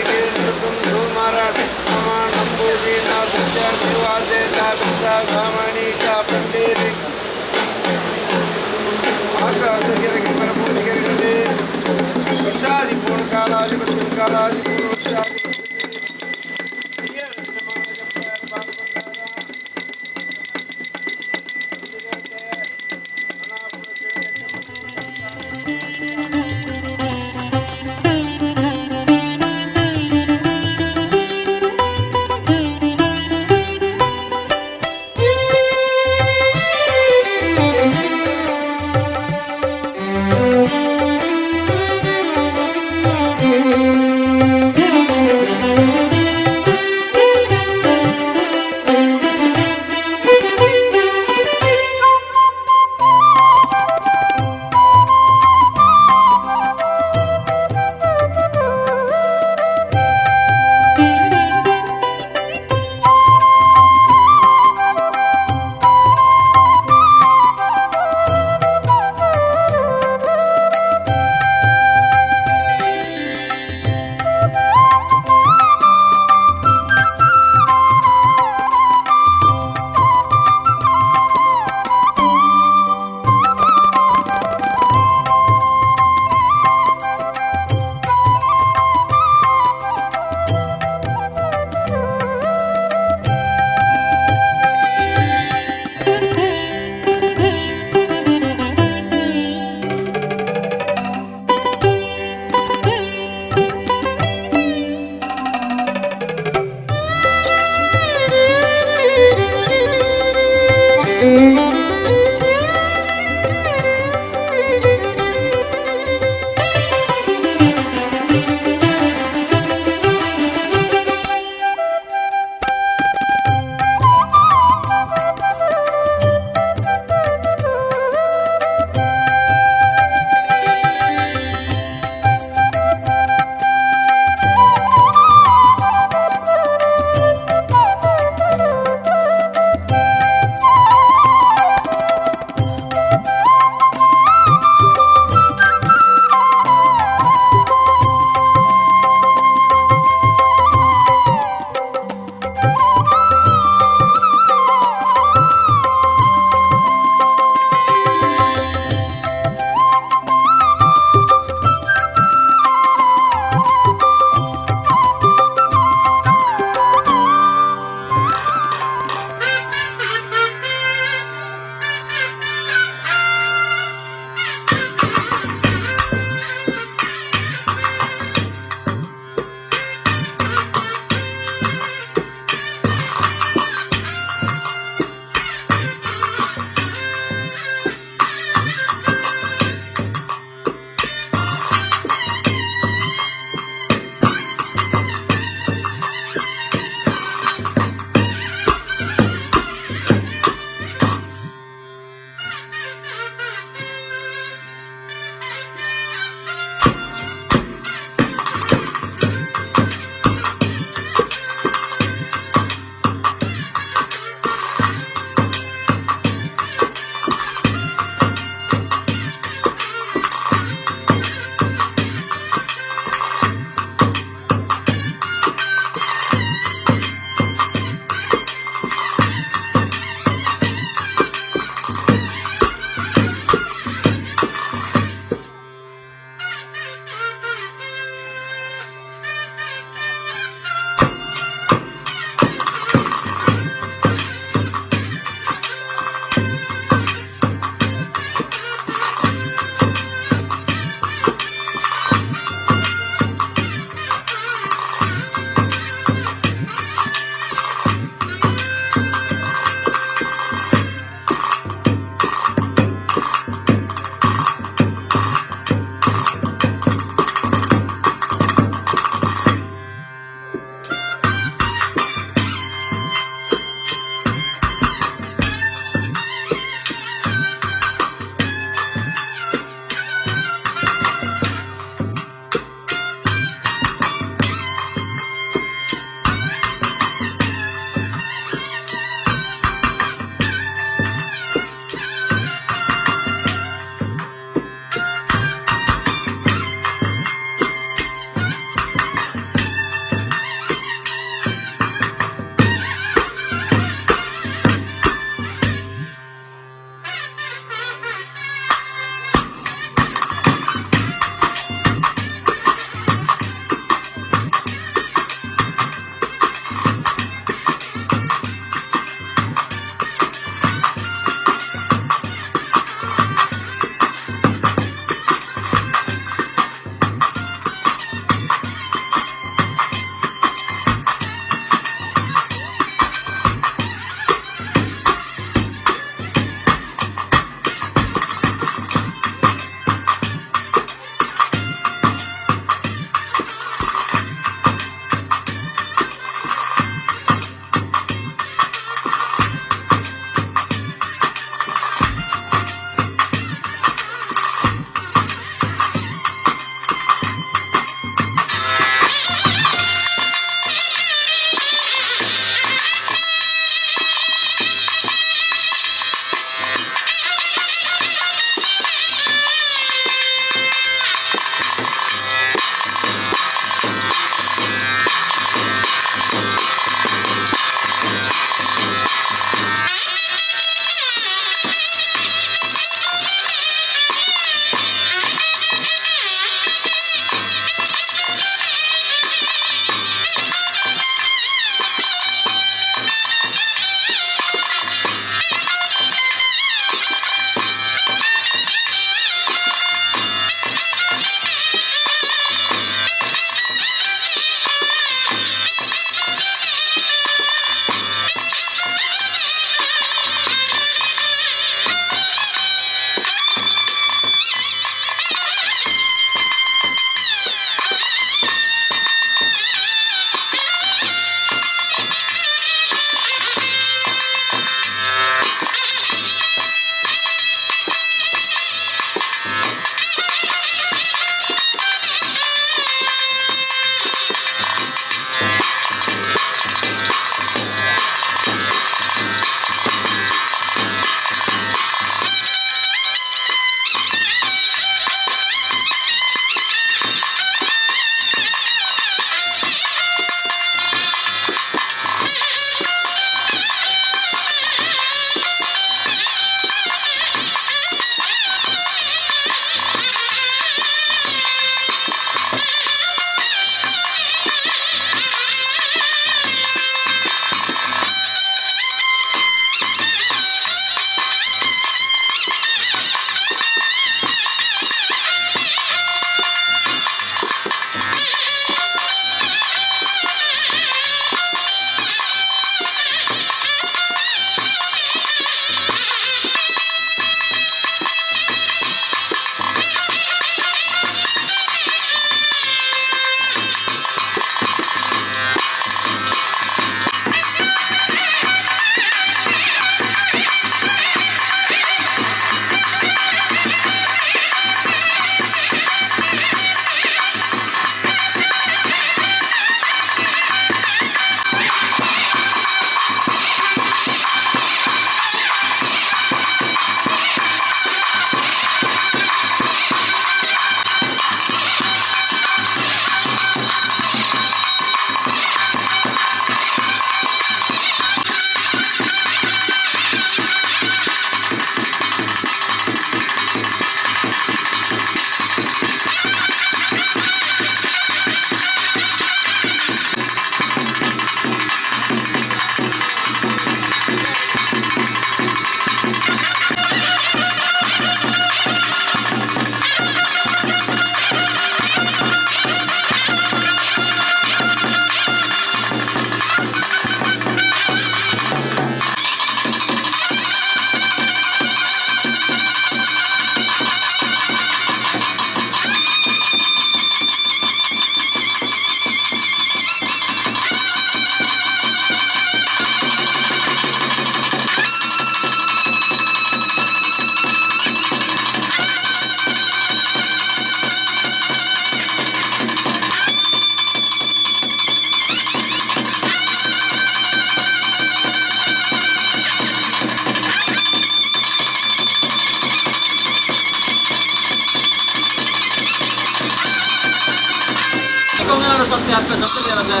ದೇವತೆ ಅಪ್ಪೆ ಸತ್ಯದೇವತೆ.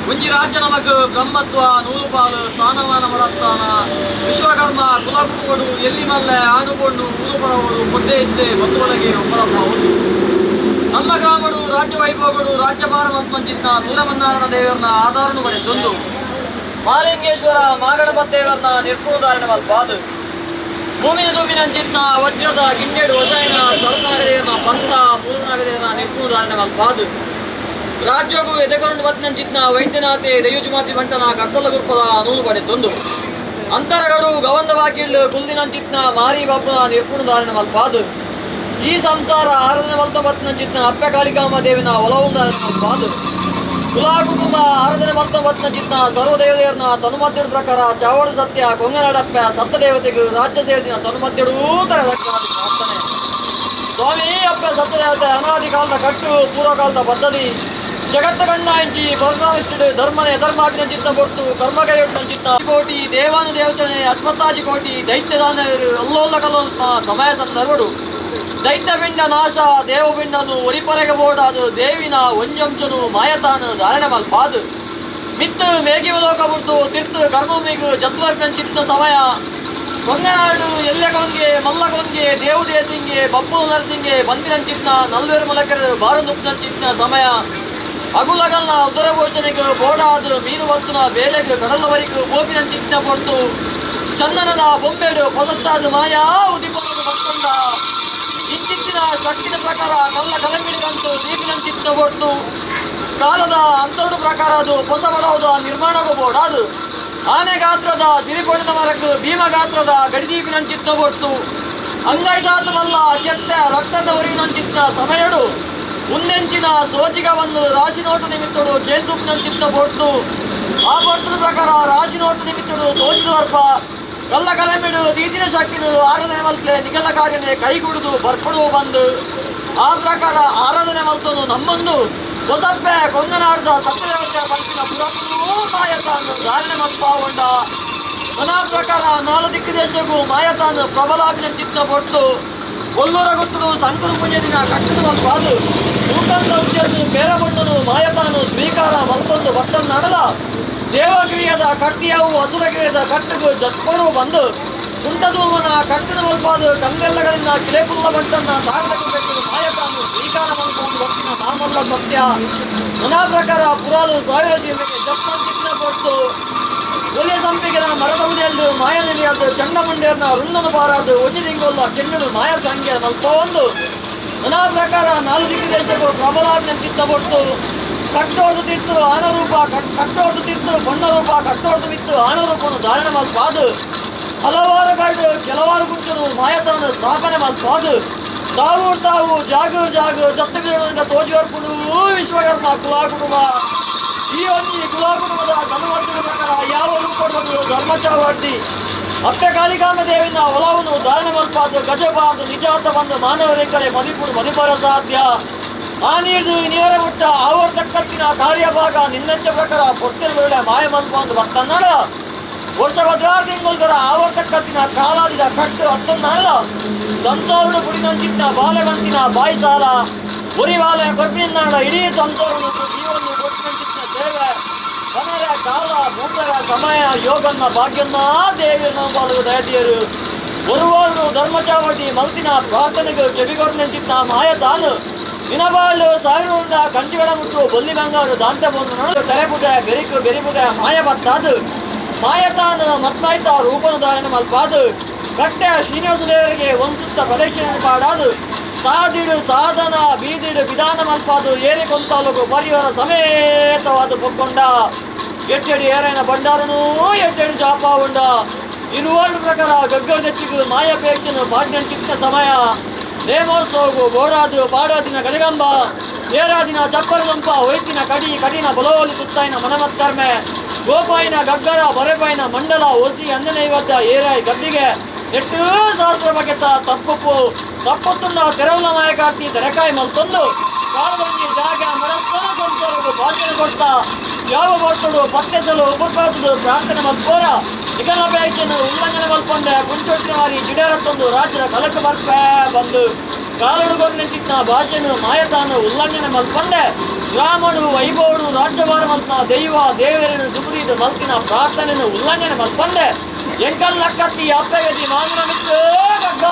ಒಂಜಿ ರಾಜ್ಯ ನಮಕ್ ಬ್ರಹ್ಮತ್ವ ನೂಲುಪಾಲು ಸ್ಥಾನಮಾನ ಮಡಸ್ಥಾನ ವಿಶ್ವಕರ್ಮ ಕುಲಕುಟುಂಬಡು ಎಲ್ಲಿ ಮಲ್ಲೆ ಆಣುಪೊಣ್ಣು ಊರುಪರವಡು ಪೊದ್ದೆ ಇಷ್ಟೆ ಬತ್ತುವಳಗೆ ಒಬ್ಬರಪ್ಪ ಉಂಟು. ನಮ್ಮ ಗ್ರಾಮಡು ರಾಜ್ಯ ವೈಭವಗಳು ರಾಜ್ಯಭಾರ ಮತ್ಮಂಚಿತ್ನ ಸೂರಮನ್ನಾರಣ ದೇವರನ್ನ ಆಧಾರನು ಪಡೆದೊಂದು ಮಾಲಿಂಗೇಶ್ವರ ಮಾಗಣಪತ್ ದೇವರನ್ನ ನಿರ್ಪುಣಧಾರಣೆ ಮಲ್ಪಾದು ಭೂಮಿನ ದುಮ್ಮಿನಂಚಿತ್ನ ವಜ್ರದ ಗಿಂಡೆಡು ವಶಾಯಿನ ಸ್ವರ್ಣಾಗದೇವನ ಪಂತ ಪೂರ್ಣಾಗದೇವನ ನಿರ್ಪುಣಧಾರಣೆ ಮಲ್ಪಾದು ರಾಜ್ಯಗೂ ಎದೆಗೊಂಡು ಬತ್ನಂಚಿತ್ನ ವೈದ್ಯನಾಥೆ ದಯುಜುಮಾತಿ ಬಂಟನ ಕಸಲ ಗುರುಪದ ನೂಲು ಪಡೆದೊಂದು ಅಂತರಗಡು ಗವಂದ ಬಾಕಿಲ್ಲು ಕುಲ್ದಿನಂಚಿತ್ನ ಮಾರಿ ಬಾಪುನ ನಿರ್ಪುಣಧಾರಣೆ ಮಲ್ಪಾದು ಈ ಸಂಸಾರ ಆರಾಧನೆ ಮಲ್ತ ಬತ್ನಂಚಿತ್ನ ಅಪ್ಪೆ ಕಾಳಿಕಾಂಬ ದೇವಿನ ಒಲವುಂದಾರಣೆ ಮಲ್ಪಾದು ಕುಲಾ ಕುಟುಂಬ ಆರಾಧನೆ ಮಲ್ತ ಬತ್ನಂಚಿತ್ನ ಸರ್ವದೇವದೇವರನ್ನ ತನುಮಧ್ಯದ ಪ್ರಕಾರ ಚಾವಡು ಸತ್ಯ ಕೊಂಗನಾಡಪ್ಪ ಸಪ್ತದೇವತೆಗೂ ರಾಜ್ಯ ಸೇರಿದಿನ ತನುಮಧ್ಯಡೂ ತರ ಪ್ರಾರ್ಥನೆ. ಸ್ವಾಮಿ ಅಪ್ಪ ಸಪ್ತದೇವತೆ ಅನಾದಿ ಕಾಲದ ಕಟ್ಟು ಪೂರ್ವಕಾಲದ ಪದ್ಧತಿ ಜಗತ್ತ ಕಣ್ಣ ಇಂಚಿ ಪರಶುರಾಮಿಷ್ಠುಡು ಧರ್ಮನೆ ಧರ್ಮಾಜ್ಞ ಚಿತ್ತ ಕೊಟ್ಟು ಕರ್ಮಕೈಯೊಟ್ಟು ಚಿತ್ತ ಕೋಟಿ ದೇವಾನು ದೇವತನೆ ಅಶ್ವತ್ಥಾಜಿ ಕೋಟಿ ದೈತ್ಯದಾನವರು ಅಲ್ಲೋಲ್ಲ ಕಲೋಲ್ಪ ಸಮಯ ಸಂದರ್ಭಡು ದೈತ್ಯಪಿಂಡ ನಾಶ ದೇವಪಿಂಡನು ಒರಿಪರೆಗೆ ಬೋಡಾದು ದೇವಿನ ಒಂಜಂಶನು ಮಾಯತಾನು ಧಾರಣೆ ಮಲ್ಪಾದು ಮಿತ್ತು ಮೇಘಿವಲೋಕ ಬಿಡ್ತು ತಿರ್ತು ಕರ್ಮಭೂಮಿಗು ಜತ್ವರ್ಪನ್ ಚಿತ್ತ ಸಮಯ ಕೊಂಗನಾಡು ಎಲ್ಲೆಗೊಂಗೆ ಮಲ್ಲಗೊಂಗೆ ದೇವುದೇಸಿಂಗೆ ಬಪ್ಪು ನರಸಿಂಗೆ ಬಂದಿನಂಚಿತ್ನ ನಲ್ವೇರು ಮಲಕರು ಬಾರನುಪ್ನಂಚಿತ್ನ ಸಮಯ ಅಗುಲಗಲ್ನ ಉದರಭೋಜನೆಗೆ ಬೋಡಾದು ಮೀನು ವರ್ತುನ ಬೇಲೆಗೆ ಕಡಲವರಿಗೂ ಗೋಪಿನಂಚಿತ್ನ ಪೊರ್ತು ಚಂದನದ ಬೊಂಬೆಡು ಪೊಸತ್ತಾದು ಮಾಯಾ ಉದಿಪನದು ಮತ್ತೊಂದ ಇಂಚಿತ್ತಿನ ಶಕ್ತಿನ ಪ್ರಕಾರ ಕಲ್ಲ ಕಲಂಬಿಡಿಗಂತು ದೀಪಿನಂಚಿತ್ನ ಪೊರ್ತು ಕಾಲದ ಅಂತರುಡು ಪ್ರಕಾರ ಅದು ಹೊಸ ಬಡವುದು ನಿರ್ಮಾಣಗೂ ಬೋಡಾದು ಆನೆ ಗಾತ್ರದ ಸಿರಿಪೊಡಿನ ಮರಕ್ಕೆ ಭೀಮ ಗಾತ್ರದ ಗಡಿದೀಪಿನಂಚಿತ್ನ ಪೊರ್ತು ಅಂಗೈದಾತನಲ್ಲ ಕೆತ್ತ ರಕ್ತದ ಹೊರಿನಂಚಿತ್ನ ಸಮಯಡು ಮುಂದೆಂಚಿನ ಸೋಜಿಗವನ್ನು ರಾಶಿ ನೋಟು ನಿಮಿತ್ತಡು ಕೇಸುಪ್ನಂಚಿತ್ನ ಪೊರ್ತು ಆ ಪೊರ್ತುನ ಪ್ರಕಾರ ರಾಶಿ ನೋಟು ನಿಮಿತ್ತಡು ತೋಜಿದವರ್ಪ ಕಲ್ಲ ಕಲಂಬಿಡು ದೀದಿನ ಶಕ್ತಿನು ಆರಾಧನೆ ಮಲ್ತೆ ನಿಗಲ ಕಾರ್ಯನೆ ಕೈಗುಡುದು ಬರ್ಪಡು ಬಂದು ಆ ಪ್ರಕಾರ ಆರಾಧನೆ ಮಲ್ತನು ನಮ್ಮಂದು ಹೊಸಪ್ಪೆ ಕೊಂಗನಾಡ್ದ ಸತ್ಯದೇವತೆ ಪಂಚಿನ ಪುರಪುರೂ ಮಾಯತಾನು ಧಾರಣೆ ಮಲ್ಪಾವುಂಡ ಮನಾ ಪ್ರಕಾರ ನಾಲು ದಿಕ್ಕು ದೇಶಕ್ಕೂ ಮಾಯತಾನು ಪ್ರಬಲಾಭಿನ ಚಿತ್ತ ಪೊಟ್ಟು ಒಲ್ಲೂರ ಗೊತ್ತುಡು ಸಂಕರು ಪುಣ್ಯ ದಿನ ಕಟ್ಟದ ಮಲ್ಪಾದು ನೂತನ ಉಚ್ಚನ್ನು ಬೇರಬಣ್ಣನು ಮಾಯತಾನು ಸ್ವೀಕಾರ ಮಲ್ತೊಂದು ಭಕ್ತನ ನಡಲ ದೇವಕ್ರಿಯದ ಕಟ್ಟಿಯವು ಅಸುರಕ್ರಿಯದ ಕಟ್ಟಿಗೂ ಜತ್ಪರು ಬಂದು ಕುಂಟದೂಮನ ಕಟ್ಟಿನ ಮಲ್ಪಾದು ಕಲ್ಲೆಲ್ಲಗಳಿಂದ ಕಿಲೆಪುಲ್ಲ ಬಂಟನ್ನ ಸಾಗರಕ್ಕೆ ಬೆಟ್ಟದು ಮಾಯತಾನು ಸ್ವೀಕಾರ ಮಲ್ಪೊಂದು ಭಕ್ತಿನ ಮಾಮಲ್ಲ ಸತ್ಯ ಮನಾ ಪ್ರಕಾರ ಪುರಾಲು ಸಾವಿರ ಜೀವಕ್ಕೆ ಜಪ್ಪನ್ ಚಿನ್ನ ಕೊಟ್ಟು ಒಲೆ ಸಂಪಿಗೆನ ಮರದ ಉದೆಲ್ದು ಮಾಯ ನೆಲೆಯಾದ ಚಂಡಮುಂಡೇರ್ನ ರುಂಡನು ಬಾರಾದು ಒಜಿದಿಂಗೊಲ್ಲ ಚೆಂಡನು ಮಾಯ ಸಂಖ್ಯೆ ಮಲ್ಪ ಒಂದು ಮನಾ ಪ್ರಕಾರ ನಾಲ್ಕು ದಿಕ್ಕು ದೇಶಕ್ಕೂ ಪ್ರಬಲಾಜ್ಞೆ ಚಿತ್ತ ಕೊಟ್ಟು ಕಟ್ಟೋದು ತಿರ್ತು ಆನರೂಪ ಕಟ್ಟೋದು ತಿರ್ತು ಬಣ್ಣರೂಪ ಕಟ್ಟೋದು ಬಿತ್ತು ಆನರೂಪನು ಧಾರಣೆ ಮಲ್ಪಾದು ಹಲವಾರು ಕಾಡು ಕೆಲವಾರು ಗುಂಟನು ಮಾಯತವನ್ನು ಸ್ಥಾಪನೆ ಮಲ್ಪಾದು ತಾವು ತಾವು ಜಾಗು ಜಾಗು ಜತ್ತು ಬಿಡುವಂತ ತೋಜುವರ್ಪುಡು ವಿಶ್ವಕರ್ಮ ಕುಲಾಕುಟುಂಬ ಈ ಒಂದು ಕುಲಾಕುಟುಂಬದ ಧನುವಂತರ ಪ್ರಕಾರ ಯಾವ ರೂಪಗಳು ಧರ್ಮಚಾವರ್ತಿ ಅಪ್ಪೆ ಕಾಳಿಕಾಂಬ ದೇವಿನ ಒಲವನ್ನು ಧಾರಣೆ ಮಲ್ಪಾದು ಗಜಬಾದು ನಿಜಾತ ಬಂದು ಮಾನವರ ಕಡೆ ಮದಿಪುಡು ಮದಿಪರ ಸಾಧ್ಯ ಆ ನೀರು ನೀರ ಮುಟ್ಟ ಆವರ್ತಕ್ಕತ್ತಿನ ಕಾರ್ಯಭಾಗ ನಿನ್ನಂಚ ಪ್ರಕಾರ ಪೊಟ್ಟಿರುಳ್ಳೆ ಮಾಯ ಮಲ್ಪಂದು ಭಕ್ತನ್ನಡ ವರ್ಷ ಭದ್ರಾರು ತಿಂಗಳುಗಳ ಆವರ್ತಕ್ಕತ್ತಿನ ಕಾಲಾದಿದ ಕಟ್ಟು ಹತ್ತೊಂದಲ್ಲ ಸಂಸಾರನು ಗುಡಿನಂಚಿಟ್ಟ ಬಾಲೆವಂತಿನ ಬಾಯಿ ಸಾಲ ಉರಿ ಬಾಲೆ ಕೊಬ್ಬಿನಾಡ ಇಡೀ ಸಂಸಾರನು ಜೀವನು ಕೊಟ್ಟಿನಂಚಿಟ್ಟ ಸೇವೆ ವನರ ಕಾಲ ಭೂತರ ಸಮಯ ಯೋಗನ್ನ ಭಾಗ್ಯನ್ನ ದೇವಿಯನ್ನು ಬಾಳು ದಯತಿಯರು ಒರುವಾರು ಧರ್ಮಚಾವಟಿ ಮಲ್ತಿನ ಪ್ರಾರ್ಥನೆಗೆ ಕೆವಿಗೊಡ್ನಂಚಿಟ್ಟ ಮಾಯ ತಾನು ದಿನಬಾಳು ಸಾವಿರ ಕಂಚಿಗಳ ಮುಟ್ಟು ಬೊಲ್ಲಿ ಬಂಗಾರು ದಾಂತೆ ಬಂದು ತೆರೆಪುದೆ ಬೆರಿಕು ಬೆರಿಪುದೆ ಮಾಯ ಬತ್ತಾದು ಮಾಯತಾನು ಮತ್ಮಾಯ್ತ ರೂಪನು ಧಾರಣೆ ಮಲ್ಪಾದು ಕಟ್ಟೆ ಶ್ರೀನಿವಾಸ ದೇವರಿಗೆ ಒಂಸುತ್ತ ಪ್ರದಕ್ಷಿಣೆ ಪಾಡಾದು ಸಾದಿಡು ಸಾಧನ ಬೀದಿಡು ವಿಧಾನ ಮಲ್ಪಾದು ಏರಿ ಕೊಂತಾಲುಕು ಪರಿವಾರ ಸಮೇತವಾದ ಪೊಕ್ಕೊಂಡ ಎಟ್ಟೆಡಿ ಏರೈನ ಭಂಡಾರನೂ ಎಟ್ಟೆಡಿ ಜಾಪ ಉಂಡ ಇರುವಾರು ಪ್ರಕಾರ ಗಗ್ಗದೆಚ್ಚಿಗು ಮಾಯಪೇಕ್ಷನು ಪಾಡ್ಯಂಚಿತ್ತ ಸಮಯ ನೇಮೋತ್ಸವಗು ಬೋಡಾದು ಪಾಡಾದಿನ ಗಜಗಂಬ ಏರಾದಿನ ಚಪ್ಪರದಂಪ ಹೊಯ್ತಿನ ಕಡಿ ಕಡಿನ ಬಲೋಲಿ ಸುತ್ತಾಯಿನ ಮನಮತ್ತರ್ಮೆ ಗೋಪಾಯಿನ ಗಗ್ಗರ ಬರೆಪಾಯಿನ ಮಂಡಲ ಒಸಿ ಅಂಜನೈವದ್ದ ಏರಾಯಿ ಗದ್ದಿಗೆ ಎಟ್ಟು ಸಹಸ್ರ ಬಕೆತ ತಪ್ಪುಪ್ಪು ತಪ್ಪುತ್ತುಂಡ ತೆರವುಲ ಮಾಯಕಾರ್ತಿ ತೆರೆಕಾಯಿ ಮಲ್ತೊಂದು ಕಾಲೊಂಜಿ ಜಾಗ ಮರಸ್ಥಾನ ಕೊಂತರು ಭಾಷಣ ಕೊಡ್ತ ಯಾವ ಭಕ್ತರು ಪತ್ತೆಸಲು ಉಪಪಾತದು ಪ್ರಾರ್ಥನೆ ಮಲ್ಪೋರ ನಿಗಲಪೇಕ್ಷನು ಉಲ್ಲಂಘನೆ ಮಲ್ಪೊಂಡೆ ಕುಂಚೊಟ್ಟಿನ ವಾರಿ ಜಿಡೇರತ್ತೊಂದು ರಾಜ್ಯದ ಕಲಕ ಬರ್ಪೆ ಬಂದು. ಕಾಲಡು ಕೊಂದಂಚಿತ್ತ ಭಾಷೆನು ಮಾಯತಾನ ಉಲ್ಲಂಘನೆ ಮಲ್ಪಂದೆ ಗ್ರಾಮಡು ವೈಭವಡು ರಾಜ್ಯಭಾರ ಮಲ್ಪನ ದೈವ ದೇವರನ್ನು ಸುಬುದೀದ ಮಲ್ತಿನ ಪ್ರಾರ್ಥನೆಯನ್ನು ಉಲ್ಲಂಘನೆ ಮಲ್ಪಂದೆ ಎಂಕಲ್ ಲಕ್ಕತ್ತಿ ಅಪ್ಪಗತಿ ಮಾಮನ ಮಿತ್ರ ಗಗ್ಗ.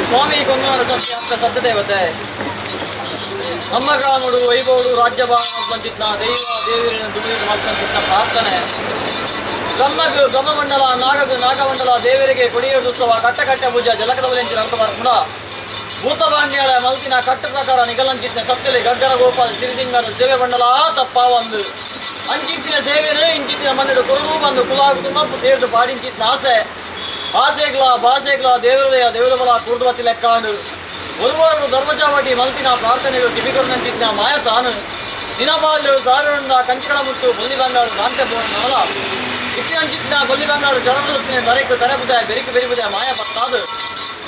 ಸ್ವಾಮಿ ಕೊಂದನ ಸತ್ಯ ಸತ್ಯದೇವತೆ ನಮ್ಮ ಗ್ರಾಮಡು ವೈಭವಡು ರಾಜ್ಯ ಬಂದಿದ್ನ ದೈವ ದೇವರಿನ ದುಡಿದು ಮಾಡ್ಕೊಂತಿದ್ದ ಪ್ರಾರ್ಥನೆ ಬ್ರಹ್ಮಗು ಬ್ರಹ್ಮಮಂಡಲ, ನಾಗಗು ನಾಗಮಂಡಲ, ದೇವರಿಗೆ ಮೆರವಣಿಗೆ ಕೊಡಿಯೋತ್ಸವ ಕಟ್ಟ ಕಟ್ಟ ಪೂಜಾ ಜಲಕದ ಬಲೆಂಚಿನ ಅರ್ಥ ಬರ್ಪುಂಡ ಭೂತಬಾಂಡ್ಯಾಳ ಮಲ್ತಿನ ಕಟ್ಟು ಪ್ರಕಾರ ನಿಗಲಂಚಿತ್ನ ಸತ್ಯಲೆ ಗಗ್ಗರ ಗೋಪಾಲ ಸಿರಿದಿಂಗರ ಸೇವೆ ಬಂಡಲ ತಪ್ಪಾವಂದು ಅಂಚಿತ್ತಿನ ಸೇವೆನು ಇಂಚಿತ್ತಿನ ಮನೆಡು ಕೊರಡು ಬಂದು ಕುಲಾಗುತು ಮಪ್ಪು ಸೇರ್ದು ಪಾಡಿಂಚಿತ್ತಿನ ಆಸೆ ಆಸೆಗ್ಲ ಭಾಷೆಗ್ಲ ದೇವರದಯ ದೇವರ ಬಲ ಕೂರ್ದು ಬತ್ತಿ ಲೆಕ್ಕಾಂಡು ಒರುವರು ಧರ್ಮಚಾವಟಿ ಮಲ್ತಿನ ಪ್ರಾರ್ಥನೆಗಳು ಕಿವಿಗೊಡ್ನಂಚಿತ್ತಿನ ಮಾಯ ತಾನು ದಿನಬಾಲ್ಯರು ದಾರುಂಡ ಕಂಚಳ ಮುಟ್ಟು ಬೊಲ್ಲಿ ಬಂಗಾರು ಕಾಂತೆ ಬೋರ್ಣಲ ಇತ್ತಿನಂಚಿತ್ತಿನ ಬೊಲ್ಲಿ ಬಂಗಾರು ಜಡಬುತ್ತಿನ ಬರೆಕು ತರಬುದ ಬೆರಿಕು ಬೆರಿಬುದ ಮಾಯ ಪತ್ತಾದು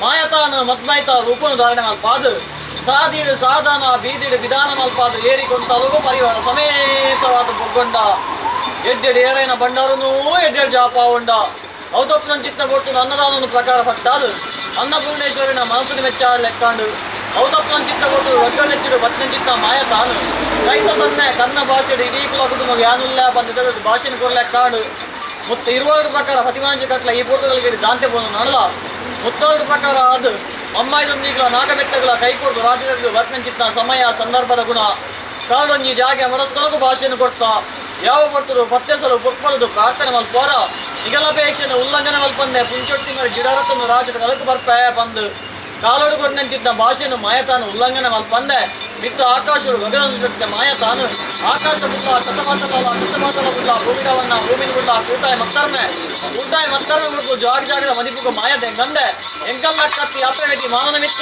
ಮಾಯತಾನು ಮದ್ಮೈತ ರೂಪನು ಧಾರಣೆ ಮಲ್ಪಾದು ಸಾದೀಡು ಸಾಧಾನ ಬೀದಿಡು ವಿಧಾನ ಮಲ್ಪಾದು ಏರಿಕೊಂಡಲುಗು ಪರಿವಾರ ಸಮೇತವಾದ ಬೊಗ್ಗೊಂಡ ಎಡ್ಡೆಡು ಏರೈನ ಬಂಡಾರನೂ ಎಡ್ಡೆಡು ಜಾಪ ಉಂಡ ಔತಪ್ಪನ ಚಿತ್ತ ಕೊಟ್ಟು ಅನ್ನದಾನವನ್ನು ಪ್ರಕಾರ ಪಟ್ಟಾದು ಅನ್ನಪೂರ್ಣೇಶ್ವರಿನ ಮನಸ್ಸಿನ ಮೆಚ್ಚ ಲೆಕ್ಕಾಂಡು ಔತಪ್ಪನ ಚಿತ್ತ ಕೊಟ್ಟು ರೊಕ್ಕನೆಚ್ಚಿಡು ಬತ್ತಿನ ಚಿತ್ತ ಮಾಯ ತಾನು ರೈತ ಸನ್ನೆ ಕನ್ನ ಭಾಷೆಡು ಇಡೀ ಕುಲ ಕುಟುಂಬ ಯಾನುಲ್ಲ ಬಂದು ಭಾಷೆನ ಕೊರ್ಲೆಕ್ಕಾಂಡು ಮುತ್ತ ಇರುವಾರು ಪ್ರಕಾರ ಪ್ರತಿಮಾಂಚ ಕಟ್ಲ ಈ ಪೋರ್ಟುಗಳಿಗೆ ದಾಂತೆ ಬೋನು ನಡಲ ಮುತ್ತಾರು ಪ್ರಕಾರ ಅದು ಅಮ್ಮಾಯಿದೊಂದಿಗ್ಲ ನಾಗಬೆಟ್ಟಗಳ ಕೈಕೊಡ್ದು ರಾಜ್ಯದ ಬತ್ನಂಚಿತ್ತ ಸಮಯ ಸಂದರ್ಭದ ಗುಣ ಕಾಡೊಂಜಿ ಜಾಗೆ ಮನಸ್ತನಗೂ ಭಾಷೆಯನ್ನು ಕೊಡ್ತಾ ಯಾವ ಕೊಟ್ಟರು ಪತ್ತೆಸಲು ಪೊಪ್ಪಲದು ಪ್ರಾರ್ಥನೆ ಮಲ್ಪೋರ ನಿಗಲಪೇಕ್ಷೆಯನ್ನು ಉಲ್ಲಂಘನೆ ಮಲ್ಪಂದೆ ಪುಂಚೊಟ್ಟಿನ ಗಿಡರತನ್ನು ರಾಜ್ಯದ ಕಲಕು ಬರ್ಪೆ ಬಂದು ಕಾಲೋಡು ಕೊಟ್ಟಂತಿದ್ದ ಭಾಷೆಯನ್ನು ಮಾಯತಾನು ಉಲ್ಲಂಘನೆ ಮಲ್ಪಂದೆ ಮಿತ್ತ ಆಕಾಶರು ಗಗನ ಮಾಯತಾನು ಆಕಾಶ ಬುಲ್ಲ ಶತಮಾತಲ ಶತಮಾತಲ ಬುಲ್ಲ ಭೂಮಿಡವನ್ನ ಭೂಮಿನ ಬುಲ್ಲ ಕೂಟಾಯ ಮತ್ತರ್ಮೆ ಕೂಟಾಯ ಮತ್ತರ್ಮೆ ಬಿಡ್ತು ಜಾಗ ಜಾಗದ ಮದಿಪುಗ ಮಾಯದೆ ಗಂದೆ ಎಂಕಲ್ಲ ಕತ್ತಿ ಅಪ್ಪೆ ಮಾನನ ಮಿತ್ತ.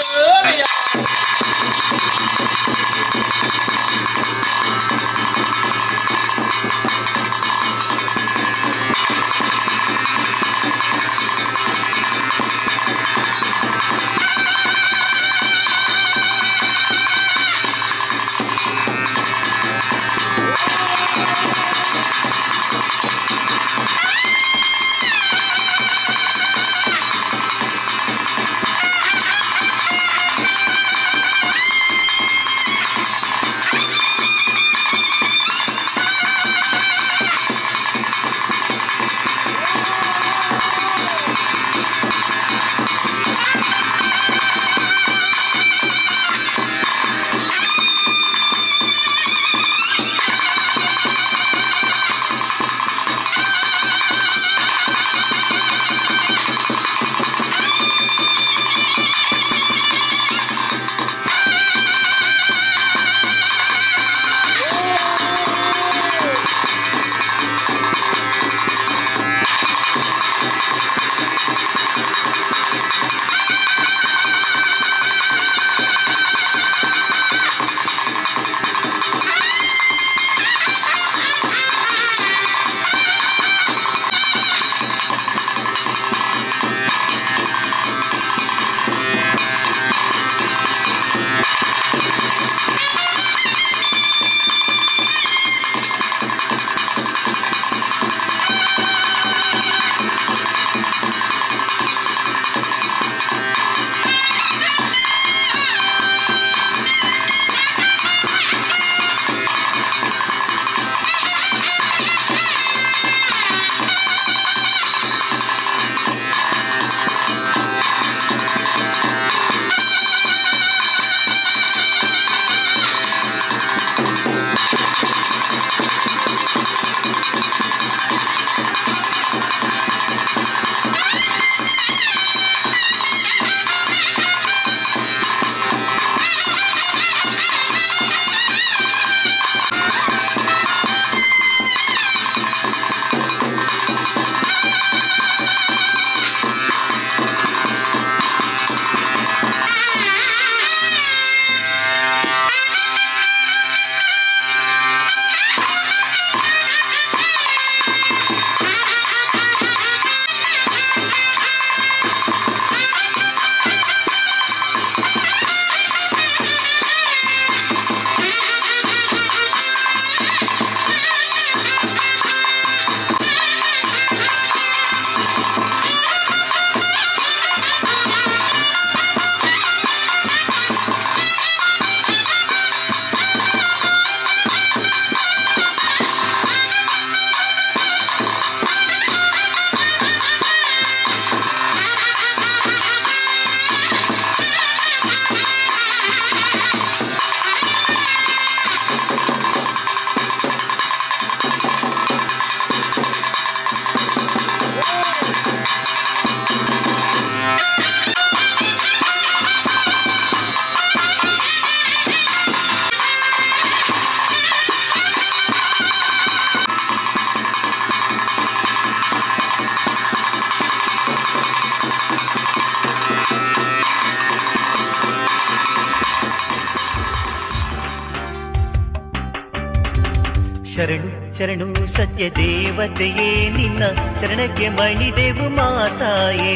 ಶರಣು ಶರಣು ಸತ್ಯ ದೇವತೆಯೇ ನಿನ್ನ ಶರಣಕ್ಕೆ ಮಣಿದೆವು ಮಾತಾಯೇ,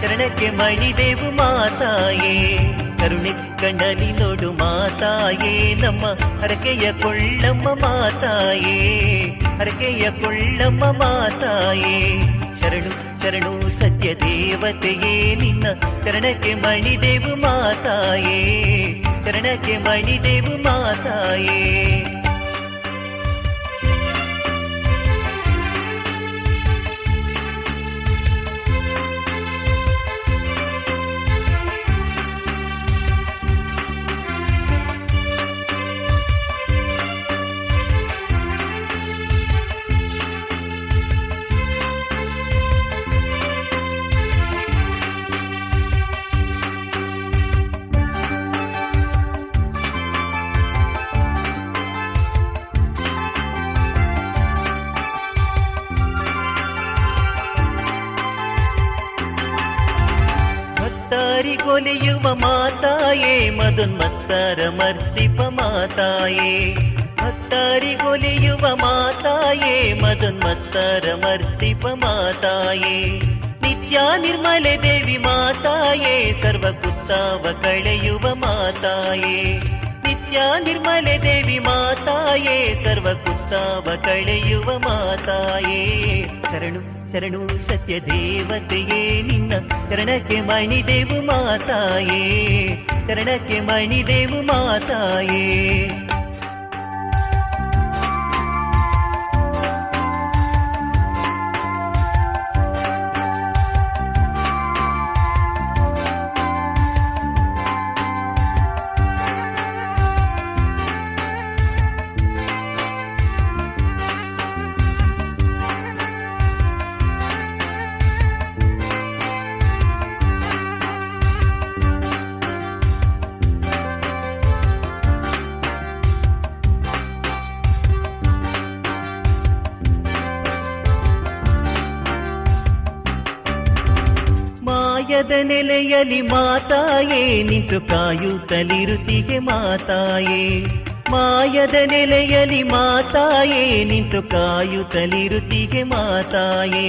ಶರಣಕ್ಕೆ ಮಣಿದೆವು ಮಾತಾಯೇ. ಕರುಣೆ ಕಣ್ಣಲಿ ನೋಡು ಮಾತಾಯೇ, ನಮ್ಮ ಹರಕೆಯ ಕೊಳ್ಳಮ್ಮ ಮಾತಾಯೇ, ಹರಕೆಯ ಕೊಳ್ಳಮ್ಮ ಮಾತಾಯೇ. ಶರಣು ಶರಣು ಸತ್ಯ ದೇವತೆಯೇ ನಿನ್ನ ಶರಣಕ್ಕೆ ಮಣಿದೆವು ಮಾತಾಯೇ, ಶರಣಕ್ಕೆ ಮಣಿದೆವು ಮಾತಾಯೇ. ಕೊಲೆಯುವ ಮಾತಾಯೇ ಮದನ್ಮತ್ತರ ಮರ್ದಿಪ ಮಾತಾಯೇ, ಭಕ್ತಾರಿಗೊಲಿಯುವ ಮಾತಾಯೇ ಮದನ್ಮತ್ತರ ಮರ್ದಿಪ ಮಾತಾಯೇ. ನಿತ್ಯ ನಿರ್ಮಲೆ ದೇವಿ ಮಾತಾಯೇ ಸರ್ವ ಕುತ್ತಾವ ಕಳೆಯುವ ಮಾತಾಯೇ, ನಿತ್ಯ ನಿರ್ಮಲೆ ದೇವಿ ಮಾತಾಯೇ ಸರ್ವ ಕುತ್ತಾವ ಕಳೆಯುವ ಮಾತಾಯೇ. ಶರಣು ಶರಣು ಸತ್ಯ ದೇವತೆಯೇ ನಿನ್ನ ಶರಣಕ್ಕೆ ಮಣಿದೆವು ಮಾತಾಯೇ, ಶರಣಕ್ಕೆ ಮಣಿದೆವು ಮಾತಾಯೇ. ಮಾಯದ ನೆಲೆಯಲಿ ಮಾತಾಯೇ ನಿಂತು ಕಾಯುತ್ತಲಿರುತ್ತಿಗೆ ಮಾತಾಯೇ, ಮಾಯದ ನೆಲೆಯಲಿ ಮಾತಾಯೇ ನಿಂತು ಕಾಯುತ್ತಲಿರುತ್ತಿಗೆ ಮಾತಾಯೇ.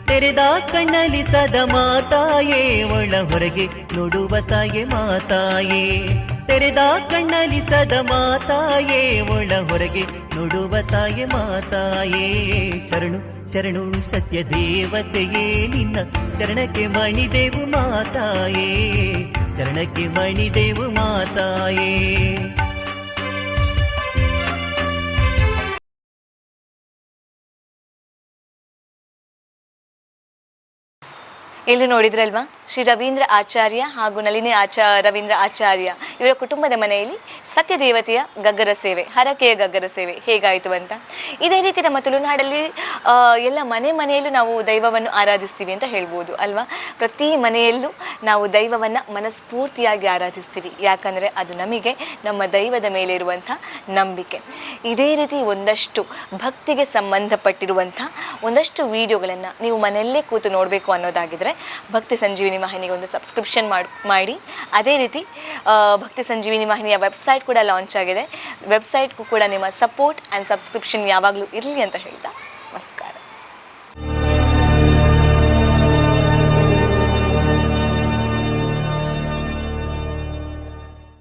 ತೆರೆದ ಕಣ್ಣಲ್ಲಿ ಸದ ಮಾತಾಯೇ ಒಳ ಹೊರಗೆ ನೋಡುವ ತಾಯೇ ಮಾತಾಯೇ, ತೆರೆದ ಕಣ್ಣಲ್ಲಿ ಸದ ಮಾತಾಯೇ ಒಳ ಹೊರಗೆ ನೋಡುವ ತಾಯೇ ಮಾತಾಯೇ. ಶರಣು ಶರಣು ಸತ್ಯ ದೇವತೆಯೇ ನಿನ್ನ ಶರಣಕ್ಕೆ ಮಣಿದೆವು ಮಾತಾಯೇ, ಶರಣಕ್ಕೆ ಮಣಿದೆವು ಮಾತಾಯೇ. ಎಲ್ಲರೂ ನೋಡಿದ್ರಲ್ವಾ, ಶ್ರೀ ರವೀಂದ್ರ ಆಚಾರ್ಯ ಹಾಗೂ ನಳಿನಿ ರವೀಂದ್ರ ಆಚಾರ್ಯ ಇವರ ಕುಟುಂಬದ ಮನೆಯಲ್ಲಿ ಸತ್ಯದೇವತೆಯ ಗಗ್ಗರ ಸೇವೆ, ಹರಕೆಯ ಗಗ್ಗರ ಸೇವೆ ಹೇಗಾಯಿತು ಅಂತ. ಇದೇ ರೀತಿ ನಮ್ಮ ತುಳುನಾಡಲ್ಲಿ ಎಲ್ಲ ಮನೆ ಮನೆಯಲ್ಲೂ ನಾವು ದೈವವನ್ನು ಆರಾಧಿಸ್ತೀವಿ ಅಂತ ಹೇಳ್ಬೋದು ಅಲ್ವಾ. ಪ್ರತಿ ಮನೆಯಲ್ಲೂ ನಾವು ದೈವವನ್ನು ಮನಸ್ಫೂರ್ತಿಯಾಗಿ ಆರಾಧಿಸ್ತೀವಿ, ಯಾಕಂದರೆ ಅದು ನಮಗೆ ನಮ್ಮ ದೈವದ ಮೇಲೆ ಇರುವಂಥ ನಂಬಿಕೆ. ಇದೇ ರೀತಿ ಒಂದಷ್ಟು ಭಕ್ತಿಗೆ ಸಂಬಂಧಪಟ್ಟಿರುವಂಥ ಒಂದಷ್ಟು ವಿಡಿಯೋಗಳನ್ನು ನೀವು ಮನೆಯಲ್ಲೇ ಕೂತು ನೋಡಬೇಕು ಅನ್ನೋದಾಗಿದ್ದರೆ ಭಕ್ತಿ ಸಂಜೀವಿನಿ ವಾಹಿನಿಗೆ ಒಂದು ಸಬ್ಸ್ಕ್ರಿಪ್ಷನ್ ಮಾಡಿ. ಅದೇ ರೀತಿ ಭಕ್ತಿ ಸಂಜೀವಿನಿ ವಾಹಿನಿಯ ವೆಬ್ಸೈಟ್ ಕೂಡ ಲಾಂಚ್ ಆಗಿದೆ. ವೆಬ್ಸೈಟ್ಗೂ ಕೂಡ ನಿಮ್ಮ support and subscription ಯಾವಾಗಲೂ ಇರಲಿ ಅಂತ ಹೇಳ್ತಾ